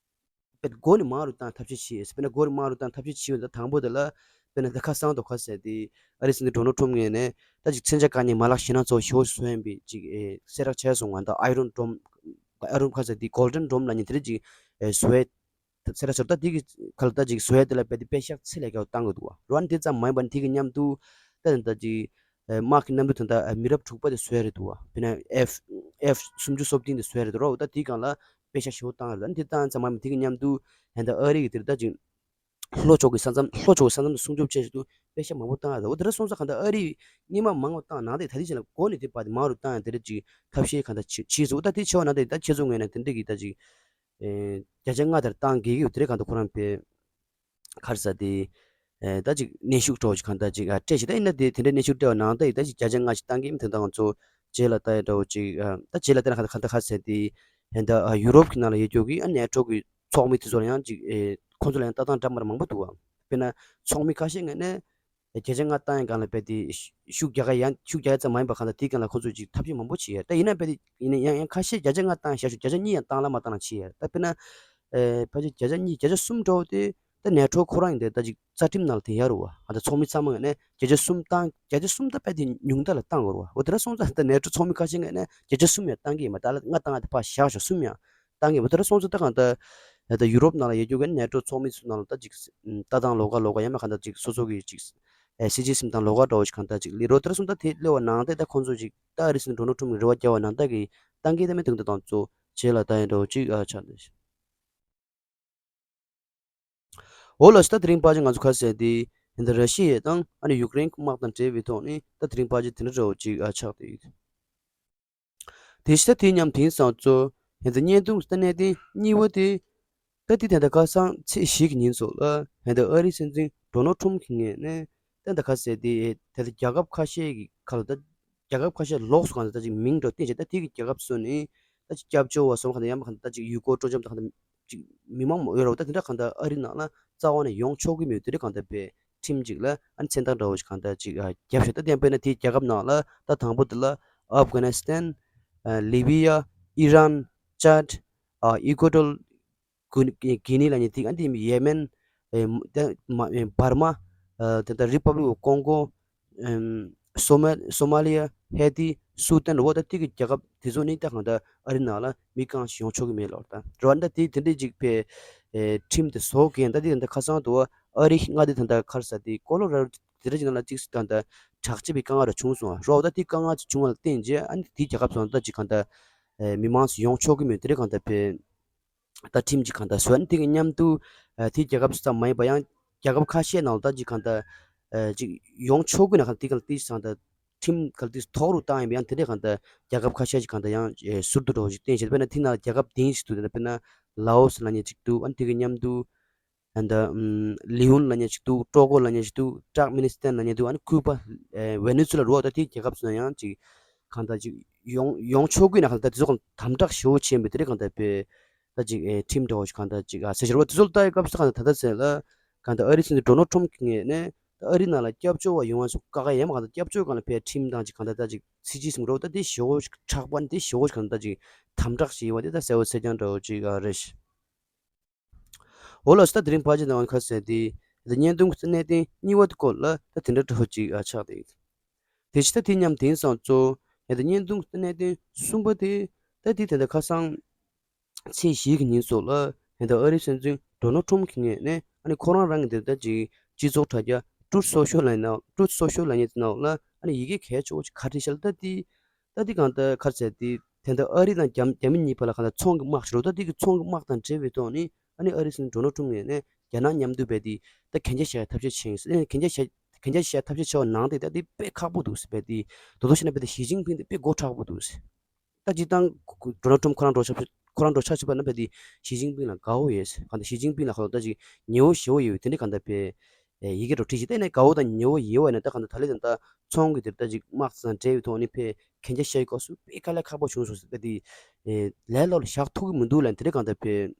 དཔེ་མགོ་ནས་མང་རུ་བཏང་ཐབས་ཤེས་བྱས། དཔེར་ན་མགོ་ནས་མང་རུ་བཏང་ཐབས་ཤེས་བྱས་ཡོད་ན་དང་པོ་དེ་ལ་དཔེར་ན་ད་ཁ་སང་དང་ཁ་སང་དེ་ཨ་རིའི་སྲིད་འཛིན་ཌོ་ནལ་ཊམ་ཕ་ངོས་ནས་ད་ཅིག་མཚོན་ཆ་དཀའ་ངལ་མ་ལག་ཞེད་སྣང་ཚ་པོ་ཞེ་པོ་བཟོ་ཡིན་པའི་ཅིག་ཨེ་གསལ་བསྒྲགས་བྱས་སོང་བ། ད་ཨའི་རོན་ཌོམ་ཨའི་རོན་ཁ་སང་དེ་གོལ་ཌན་ཌོམ་ལབ་མཁན་དེ་འདྲ་ཅིག་ཨེ་བཟོ་ཡས་ ད་ཚེ་ར་ཟེར་ད་དེ་གི་ཁ་ལ་ད་ཅིག་བཟོ་ཡ་དེ་ལ་དཔེ་དེ་པེ་ཤག་ཚད་ལས་བརྒལ་བ་བཏང་གི་འདུག་བ། རོ་ཨན་དེ་ཙམ་མ་ཡིན་པ་ནི་དེ་གི་མཉམ་དུ་ད་ད་ཅིག་དམག་གི་གནམ་གྲུ་དེ་འདྲ་མི་རབས་དྲུག་པ་དེ་བཟོ་ཡ་རེད་འདུག་བ། དཔེར་ན་ཨེཕ་ཨེཕ་སུམ་ཅུ་སོ་བདུན་དེ་བཟོ་ཡ་རེད་འདུག་རོ། ད་དེའི་སྒང་ལ་པེ་ཤག་ཞེ་པོ་བཏང་ཡ་རེད། ད་དེ་བཏང་ཙམ་མ་ཡིན་པ་དེ་གི་མཉམ་དུ་ད་ད་ཨ་རི་གི་དེར་ད་ཅིག་ལྷོ་ཕྱོགས་ཀྱི་ས་མཚམས་ལྷོ་ཕྱོགས་ཀྱི་ས་མཚམས་དེ་སྲུང་སྐྱོབ་ཆེད་དུ་པེ་ཤག་མང་པོ་བཏང་ཡ་རེད། འོ་དེ་འདྲ་སོང་ཙང་གང་ལྟར་ཨ་རི་སྔོན་མ་མང་པོ་བཏང་ནང་དེ་ད་ལྟའི་ཆ་ལ་འགོ་ནས་དེ་བར་དེ་མང་རུ་བཏང་ཡ་དེ་འདྲ་ཅིག་ཐབས་ཤེས་གང་ལྟར་བྱེད་བྱེད་སོང་། ད་དེ་ཆེ་བ་ནང་དེ་ད་ཁྱེད་ཚོ་ངོས་ནས་དེ་འདྲ་གི་ད་ཅིག་ཨེ་བརྒྱ་ཆ་ལྔ་དེར་བཏང་གི་ཡོད་དེ་རེད། གང་ལྟར་ཁོ་རང་པེ་ག་རེ་ཟེར་དེ། ཨེ་ད་ཅིག་གནོན་ཤུགས་འདྲ་བོ་ཅིག་གང་ལྟར་ཅིག་ཨ་སྤྲད་ཤིག་ད་ཡིན་ན་དེ་དེ་འདྲའི་གནོན་ཤུགས་སྤྲད་པ་ནང་ལྟར་ཡིན་ད་ཅིག་བརྒྱ་ཆ་ལྔ་ཅིག་བཏང་གི་མི་དེ་དང་ང་ཚོ་རྗེས་ལ་ལྟ་ཡ་འདྲ་བོ་ཅིག་ཨ་ད་རྗེས་ལ་ལྟ་ན་གང་ལྟར་གང་ལྟར་ག་རེ་ཟེར་དེ། ཡིན་ད་ཨ་ཡུ་རོབ་ཀྱི་ནང་ལ་ཡོད་རྒྱུ་གི་ཨ་ནེ་ཊོ་གི་ཚོགས་མི་དེ་ཚོ་ལ་ཡང་ཅིག་ཨེ་ཁོང་ཚོ་ལ་ཡང་ལྟ་སྟངས་འདྲ་མི་འདྲ་མང་པོ་འདུག་བ། དཔེར་ན་ཚོགས་མི་ཁ་ཤས་ངོས་ནས་བརྒྱ་ཆ་ལྔ་བཏང་ཡ་སྒང་ལ་དཔེ་དེ་ཤུགས་རྒྱག་ག་ཡང་ཤུགས་རྒྱག་ཡ་ཙམ་མ་ཡིན་པ་གང་ལྟར་དེའི་སྒང་ལ་ཁོང་ཚོས་ཅིག་ཐབས་ཤེས་མང་པོ་བྱེད་ཡ། ད་ཡིན་ན་དཔེ་དེ་ཡིན་ན་ཡང་ཡང་ཁ་ཤས་བརྒྱ་ཆ་ལྔ་བཏང་ཡ་བཞག་ཤོག་བརྒྱ་ཆ་གཉིས་ཡང་བཏང་ལ་མ་བཏང་ལ་བྱེད་ཡ། ད་དཔེར་ན་ཨེ་ཕལ་ཆེར་བརྒྱ་ཆ་གཉིས་བརྒྱ་ཆ་གསུམ་འདྲ་བོ་དེ་ད་ནེ་ཊོ་ཁོ་རང་ཡིན་ཏེ་ད་ཅིག་རྩ་ཁྲིམས་ནང་ལ་དེ་ཡ་རུ་བ། ཨ་ད་ཚོགས་མི་ཚང་མ་ངོས་ནས་བརྒྱ་ཆ་གསུམ་བཏང་བརྒྱ་ཆ་གསུམ་ད་དཔེ་དེ་ཉུང་མཐའ་ལ་བཏང་དགོས་རུ་བ། འོ་དེ་འདྲ་སོང་ཙང་ད་ནེ་ཊོ་ཚོགས་མི་ཁ་ཤས་ངོས་ནས་བརྒྱ་ཆ་གསུམ་ཡང་བཏང་གི་ཡིན་པ། ད་ལ་ལྔ་བཏང་ཡ་དེ་ཕར་བཞག་ཤོག་གསུམ་ཡང་བཏང་གི་ཡིན་པ། དེ་འདྲ་སོང་ཙང་ད་གང་ལྟར་ད་ཡུ་རོབ་ནང་ལ་ཡོད་རྒྱུ་གི་ནེ་ཊོ་ཚོགས་མི་ཚོ་ནང་ལ་ད་ཅིག་ལྟ་སྟངས་ལོགས་ཀ་ལོགས་ཀ་ཡང་མ་གང་ལྟར་ཅིག་སོ་སོ་གི་ཅིག་ཨེ་སྲིད་ཇུས་སེམས་སྟངས་ལོགས་ཀ་འདྲ་བོ་ཞིག་གང་ལྟར་ཅིག་ལི་རོ་དེ་འདྲ་སོང་ཙང་ད་དེ་སླེབས་པ་ནང་ལྟར་ད་ཁོང་ཚོ་ཅིག་ད་ཨ་རི་སྲིད་འཛིན་ཌོ་ནལ་ཊམ་གི་རེ་བ་རྒྱག་པ་ནང་ལྟར་གི་བཏང་གི་ད་མི་འདུག་ད་དང་ཚོ་རྗེས་ལ་ད་ཡང་འདྲ་བོ་ཅིག་ཨ་ཆགས་འདུག་འོ་ལགས་སོ། ད་དེ་རིང་ཕལ་ཆེར་ང་ཚོ་ག་རེ་ཟེར་དེ། ད་ར་ཤི་ཡ་དང་ཨ་ནི་ཡུཀ་རེན་དམག་དང་འབྲེལ་བའི་ཐོག་ནས་ད་དེ་རིང་ཕལ་ཆེར་དེ་འདྲ་འདྲ་བོ་ཅིག་ཨ་ཆགས་བསྡད་ཡོད། དེ་བཞིན་ད་དེ་མཉམ་དེང་སང་ཚོ་ད་བརྙན་ཐུང་ད་གནད་དོན་གཉིས་པ་དེ། ད་དེ་ད་ལྟ་ཁ་སང་ཚེས་བཞི་གི་ཉིན་ཚོ་ལ་ད་ལྟ་ཨ་རིའི་སྲིད་འཛིན་ཌོ་ནལ་ཊམ་གྱི་ངོས་ནས་ད་ད་ག་ཟེར་དེ་ད་ལྟ་རྒྱལ་ཁབ་ཁ་ཤས་ཀྱི་ཁ་ལ་ད་རྒྱལ་ཁབ་ཁ་ཤས་ལོགས་སུ་གང་ད་ད་ཅིག་མིང་འདྲ་བཏོན་བྱས་ད་དེ་གི་རྒྱལ་ཁབ་སོ་ནས་ད་ཅིག་སྐྱབས་བཅོལ་བ་སོང་གང་ད་ཡང་མ་གང་ད་ད་ཅིག་ཡུལ་སྐོར་སྤྲོ་འཆམ་ད་གང་ད་ཅིག་མི་མང་མང་ཡོད་རེད་བ། ད་དེ་འདྲ་གང་ད་ཨ་རི་ནང་ལ་རྩ་བ་ནས་ཡོང་ཆོག་གི་མེད་དེ་འདྲ་གང་ད་པའི་ཁྲིམས་ཅིག་ལ་ཨ་ནི་མཚན་རྟགས་འདྲ་བོ་ཞིག་གང་ད་ཅིག་ཨ་བརྒྱབ་ཤག་ད་བརྟེན་པས་ན་དེའི་རྒྱལ་ཁབ་ནང་ལ་ད་དང་པོ་དེ་ལ་ཨབ་གྷ་ནི་སི་ཐན། ཨ་ལི་བི་ཡ། ཨི་རན། ཅཱད། ཨ་ཨི་ཀོ་ཌོར། གུ་གི་ནི་ལབ་མཁན་དེ། ཨ་ནི་ཡེ་མེན། ཨེ་ད་མ་ཨེ་བར་མ། ཨ་དེ་ད་རི་པབ་ལིག་ཨོཕ་ཀོང་གོ། ཨེམ་སོ་མ་སོ་མ་ལི་ཡ། ཧེ་ཏི། སུ་དན། འོ་ད་དེ་གི་རྒྱལ་ཁབ་དེ་ཚོ་ནི་ད་གང་ལྟར་ཨ་རི་ནང་ལ་མི་གང་ཞིག་ཡོང་ཆོག་གི་མེད་ལོ། ད་རེད་བ། ད་དེ་དེ་འདྲའི་ཅིག་པའི་ཨེ་ཁྲིམས་དེ་བཟོ་མཁན་ད་དེ་ད་ལྟ་ཁ་སང་དུ་ཨ་རི་མངའ་སྡེ་ད་ལྟ་ག་རེ་ཟེར་དེ་ཀོ་ལོ་ར་ཌོ་དེ་འདྲ་ཅིག་ནང་ལ་ཅིག་ད་ལྟ་དྲག་སྐྱེད་པའི་དཀའ་ངལ་ར་བྱུང་སོང་བ། རེད་བ། ད་དེ་དཀའ་ངལ་ཅིག་བྱུང་བ་ལ་བརྟེན་རྗེས་ཨ་ནི་དེའི་རྒྱལ་ཁབ་ཚོ་ད་ཅིག་གང་ལྟར་ཨེ་མི་མང་ཚོ་ཡོང་ཆོག་གི་མེད་དེ་འདྲ་གང་ལྟར་པའི་ད་ཁྲིམས་ཅིག་གང་ལྟར་བཟོས། ཨ་ནི་དེ་གི་མཉམ་དུ་ཨ་དེ་རྒྱལ་ཁབ་ཙམ་མ་ཡིན་པ་ཡང་རྒྱལ་ཁབ་ཁ་ཤས་ནང་ལ་ད་ཅིག་གང་ལྟར་ཨ་ཅིག་ཡོང་ཆོག་གི་ན་གང་དེ་གང་དེ་གང་ལྟར་ཁྲིམས་གང་དེ་དོག་རུ་བཏང་ཡིན་པ་ཡང་དེ་འདྲས་གང་ལྟར་རྒྱལ་ཁབ་ཁ་ཤས་ཅིག་གང་ལྟར་ཡང་ཨེ་ཟུར་དུ་འགྲོ་བ་ཅིག་བསྟན་བྱས། དཔེར་ན་དེ་ནང་རྒྱལ་ཁབ་བདུན་ཞིག་འདུག་དཔེར་ན་ལའོ་སི་ལབ་མཁན་ཅིག་འདུག་ཨ་ནི་དེ་གི་མཉམ་དུ་ཨ་ད་ཨམ་ལི་ཡུན་ལབ་མཁན་ཅིག་འདུག་ཀྲོ་ཀོ་ལབ་མཁན་ཅིག་འདུག་ཏྲག་མི་ནི་སི་ཐན་ལབ་མཁན་འདུག་ཨ་ནི་ཀུ་པ། ཨེ་ཝེ་ནེ་ཛུ་ལ་རུ་བ། ད་དེ་རྒྱལ་ཁབ་ཚོ་ན་ཡང་ཅིག་གང་ལྟར་ཅིག་ཡོང་ཡོང་ཆོག་གི་ན་གང་ལྟར་དེ་ཚོ་གང་དམ་དྲག་ཞེ་པོ་བྱས་པའི་དེ་འདྲས་གང་ལྟར་པའི་ད་ཅིག་ཨེ་ཁྲིམས་འདྲ་བོ་ཞིག་གང་ལྟར་ཅིག་ཨ་ཟེར་བྱས་རེད་བ། དེ་ཚོ་ལ་ལྟ་ཡི་སྐབས་སུ་གང་ལྟར་ད་ལྟ་ཟེར་ལ་གང་ལྟར་ཨ་རི་སྲིད་འཛིན་ཌོ་ནལ་ཊམ་གྱི་ངོས་ནས་ད་ཨ་རི་ནང་ལ་སྐྱབས་བཅོལ་བ་ཡོང་བ་སོགས་བཀག་ཡ་ཡང་མ་གང་ལྟར་སྐྱབས་བཅོལ་སྒང་ལ་ཕའི་ཁྲིམས་དང་ཅིག་གང་ལྟར་ད་ཅིག་སྲིད་ཇུས་སྲུང་རོགས་ད་དེ་ཞེ་པོ་ཞིག་མཁྲེགས་པོ་ཨ་ནི་དེ་ཞེ་པོ་ཞིག་གང་ལྟར་ད་ཅིག་དམ་དྲག་བྱས་ཡོད་པ་དེ་ད་གསལ་པོ་གསལ་རྐྱང་འདྲ་བོ་ཅིག་ཨ་རེད། འོ་ལགས་སོ། ད་དེ་རིང་ཕལ་ཆེར་ནང་ཁ་གསལ་དེ་ད་བརྙན་ཐུང་གི་གནད་དོན་གཉིས་པ་དེ་སྐོར་ལ་ད་དེ་འདྲ་འདྲ་བོ་ཅིག་ཨ་ཆགས་བསྡད་ཡོད། དེ་ཕྱི་ད་དེ་མཉམ་དེང་སང་གཙོ་བོ་ད་བརྙན་ཐུང་གི་གནད་དོན་གསུམ་པ་དེ་ད་དེ་ད་ལྟ་ཁ་སང་ཚེས་བཞི་གི་ཉིན་སོགས་ལ་ད་ལྟ་ཨ་རིའི་སྲིད་འཛིན་ཌོ་ནལ་ཊམ་གྱི་ངོས་ནས་ཨ་ནི་ཁོ་རང་རང་གི་དེ་ད་ཅིག་སྤྱི་ཚོགས་དྲ་རྒྱ་ཊུ་རུཐ་སོ་ཤལ་ལབ་ན་ཊུ་རུཐ་སོ་ཤལ་ལབ་མཁན་དེ་ནང་ལ་ཨ་ནི་ཡི་གེ་གལ་ཆེ་བོ་ཅིག་ག་བྲིས་ཤག་ལབ་ད་དེ། ད་དེ་གང་ལྟར་ག་རེ་ཟེར་དེ་ད་ལྟ་ཨ་རི་དང་རྒྱ་རྒྱ་མི་གཉིས་བར་ལ་གང་ལྟར་ཚོང་གི་དམག་ཞིག་རེད། ད་དེ་གི་ཚོང་གི་དམག་དང་འབྲེལ་བའི་ཐོག་ནས་ཨ་ནི་ཨ་རིའི་སྲིད་འཛིན་ཌོ་ནལ་ཊམ་ངོས་ནས་རྒྱ་ནག་མཉམ་དུ་རྦད་དེ་ད་གན་རྒྱ་བཞག་ཡ་ཐབས་ཤེས་བྱས་ཡིན་ཟེར། ཨ་ནི་གན་རྒྱ་བཞག་གན་རྒྱ་བཞག་ཡ་ཐབས་ཤེས་བྱས་པ་ནང་དེ་ད་དེ་དཔེ་ཁག་པོ་འདུག་ཟེར། རྦད་དེ་དོ་དོ་བྱས་ན་རྦད་དེ་ཞི་ཅིན་ཕིང་དེ་དཔེ་མགོ་མཁྲེགས་པོ་འདུག་ཟེར། ད་སྤྱིར་བཏང་ཌོ་ནལ་ཊམ་ཁོ་རང་འགྲོ་ཆ་ཁོ་རང་འགྲོ་ཆ་ཆེ་བ་ན་རྦད་དེ་ཞི་ཅིན་ཕིང་ལ་དགའ་བོ་ཡོད་ཟེར། གང་ལྟར་ཞི་ཅིན་ཕིང་ལ་ཁོ་ད་ཅིག་ཉེ་བོ་ཞེ་བོ་ཡོད་དེ་འདྲ་གང་ལྟར་བས་ཡི་གེ་འདྲ་བྲིས་ཤིག་ད་ནས་དགའ་བོ་དང་ཉེ་བོ་ཡོད་པ་ན་ད་གང་ལྟར་ད་ལས་ད་ད་ཚོང་གི་དེར་ད་ཅིག་དམག་དང་འབྲེལ་བའི་ཐོག་ནས་ཕའི་གན་རྒྱ་བཞག་ཡི་སྐབས་སུ་དཔེ་དཀའ་ལས་ཁག་པོ་བྱུང་སོང་ཟེར། ད་དེ་ལས་སླ་པོ་ལ་བཞག་ཐུབ་ཀྱི་མི་འདུག་ལབ་དེ་འདྲ་གང་ལྟར་བས།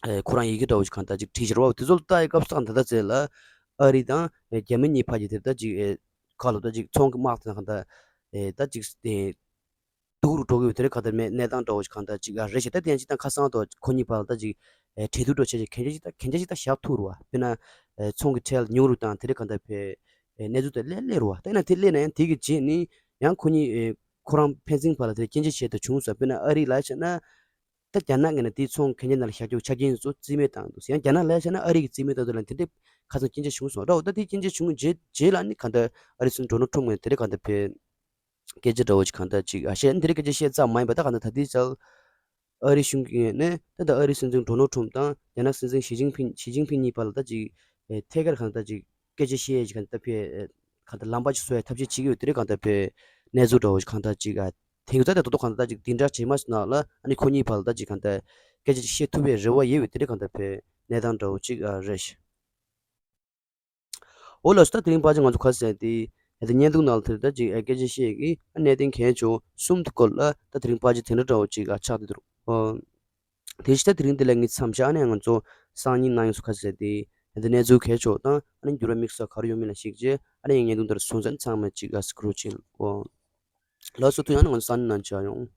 ཨེ་ཁོ་རང་ཡི་གེ་འདྲ་བོ་ཞིག་གང་ལྟར་ཅིག་བྲིས་ཤག་རེད་བ། དེ་ཚོ་ལ་ལྟ་ཡི་སྐབས་སུ་གང་ལྟར་ད་ཚེ་ལ་ཨ་རི་དང་ཨེ་རྒྱ་མི་གཉིས་བར་གྱི་དེ་ད་ཅིག་ཨེ་ཁ་ལོ་ད་ཅིག་ཚོང་གི་དམག་དེ་གང་ལྟར་ཨེ་ད་ཅིག་ཨེ་སྡུག་རུ་འགྲོ་གི་ཡོད་དེ་འདྲ་གང་ལྟར་མེད་གནས་སྟངས་འདྲ་བོ་ཞིག་གང་ལྟར་ཅིག་ཨ་རེད་ཤག་ད་དེ་ཡང་ཅིག་ད་ཁ་སང་དུ་ཁོ་གཉིས་བར་ལ་ད་ཅིག་ཨེ་འབྲེལ་གཏུག་འདྲ་བྱས་ཅིག་གན་རྒྱ་ཅིག་ད་གན་རྒྱ་ཅིག་ད་བཞག་ཐུབ་རེད་བ། དཔེར་ན་ཨེ་ཚོང་གི་ཁྲལ་ཉུང་རུ་དང་དེ་འདྲ་གང་ལྟར་བས་ཨེ་གནས་ཚུལ་དེ་སླེབས་སླེབས་རེད་བ། ད་ཡིན་ན་དེ་སླེབས་ན་ཡང་དེ་གི་རྗེས་ནས་ཡང་ཁོ་གཉིས་ཨེ་ཁོ་རང་ཕན་ཚུན་བར་ལ་དེ་སྐྱོན་བརྗོད་བྱས་དུ་བྱུང་སོང་། དཔེར་ན་ཨ་རི་ལ་བྱས་ན། ད་རྒྱ་ནག་གི་ནས་དེའི་ཚོང་གན་རྒྱ་ནང་ལ་བཞག་རྒྱུ་ཆ་རྐྱེན་ཚོ་རྩིས་མེད་བཏང་འདུག་ཡང་རྒྱ་ནག་ལ་བྱས་ན་ཨ་རི་གི་རྩིས་མེད་བཏང་འདུག་ལ་དེ་འདྲའི་ཁ་སང་སྐྱོན་ཆ་བྱུང་སོང་ར། འོ་ད་དེ་སྐྱོན་ཆ་བྱུང་རྗེས་རྗེས་ལ་ནི་གང་ལྟར་ཨ་རི་སྲིད་འཛིན་ཌོ་ནལ་ཊམ་གི་དེ་རིང་གང་ལྟར་ཕེ་སྐད་ཆ་འདྲ་བོ་ཅིག་གང་ལྟར་ཅིག་ཨ་བཤད་ནི་དེ་རིང་སྐད་ཆ་བཤད་ཙམ་མ་ཡིན་པ་ད་གང་ལྟར་ད་ལྟའི་ཆར་ཨ་རི་གཞུང་གི་ནས་ད་ལྟ་ཨ་རི་སྲིད་འཛིན་ཌོ་ནལ་ཊམ་དང་རྒྱ་ནག་སྲིད་འཛིན་ཞི་ཅིན་ཕིང་ཞི་ཅིན་ཕིང་གཉིས་བར་ལ་ད་ཅིག་ཐད་ཀར་གང་ལྟར་ཅིག་སྐད་ཆ་བཤད་ཡས་ཅིག་གང་ལྟར་ཕེ་གང་ལྟར་ལམ་པ་ཅིག་བཟོ་ཡས་ཐབས་ཤེས་བྱེད་ཀྱི་ཡོད། དེ་རིང་གང་ལྟར་ཕེ་གནས་ཚུལ་འདྲ་བོ་ཅིག་གང་ལྟར་ཅིག་ཨ་ཐེངས་ད་ལྟ་རྡོག་རྡོག་གང་ལྟར་ཅིག་འདི་འདྲ་བྱེད་མ་སོང་ན་ལ་ཨ་ནི་ཁོ་གཉིས་བར་ལ་ད་ཅིག་གང་ལྟར་སྐད་ཆ་ཅིག་བཤད་ཐུབ་པའི་རེ་བ་ཡོད་པའི་དེ་འདྲ་གང་ལྟར་བའི་གནས་སྟངས་འདྲ་བོ་ཅིག་ཨ་རེད་ཤག་འོ་ལགས་སོ། ད་དེ་རིང་ཕལ་ཆེར་ང་ཚོ་ག་ཟེར་དེ་ཨ་དེ་བརྙན་ཐུང་ནང་ལ་དེར་ད་ཅིག་ཨ་སྐད་ཆ་བཤད་ཀྱི་ཨ་གནད་དོན་གལ་ཆེ་བ་གསུམ་དེ་སྐོར་ལ་ད་དེ་རིང་ཕལ་ཆེར་དེ་འདྲ་འདྲ་བོ་ཅིག་ཨ་ཆགས་བསྡད་འདུག་ཨོ། དེ་བཞིན་ད་དེ་རིང་འདི་ལ་ངས་མཚམས་བཞག་ནས་ང་ཚོ་སང་ཉིན་གནངས་ཉིན་སུ་ག་ཟེར་དེ་ཨ་དེ་གནས་ཚུལ་གལ་ཆེ་བ་དང་ཨ་ནི་འགྱུར་བ་དམིགས་བསལ་ག་རེ་ཡོང་མིན་ལ་གཞིགས་རྗེས་ཨ་ནི་ངས་བརྙན་ཐུང་དེར་སོང་ཙང་ཚང་མ་ཅིག་ཨ་སི་ཀྲོལ་བྱེད། ཨོ། ལགས་སོ། ཐུགས་ཡང་ནས་ང་ཚོ་སང་ཉིན་ནང་མཇལ་ཡོང་།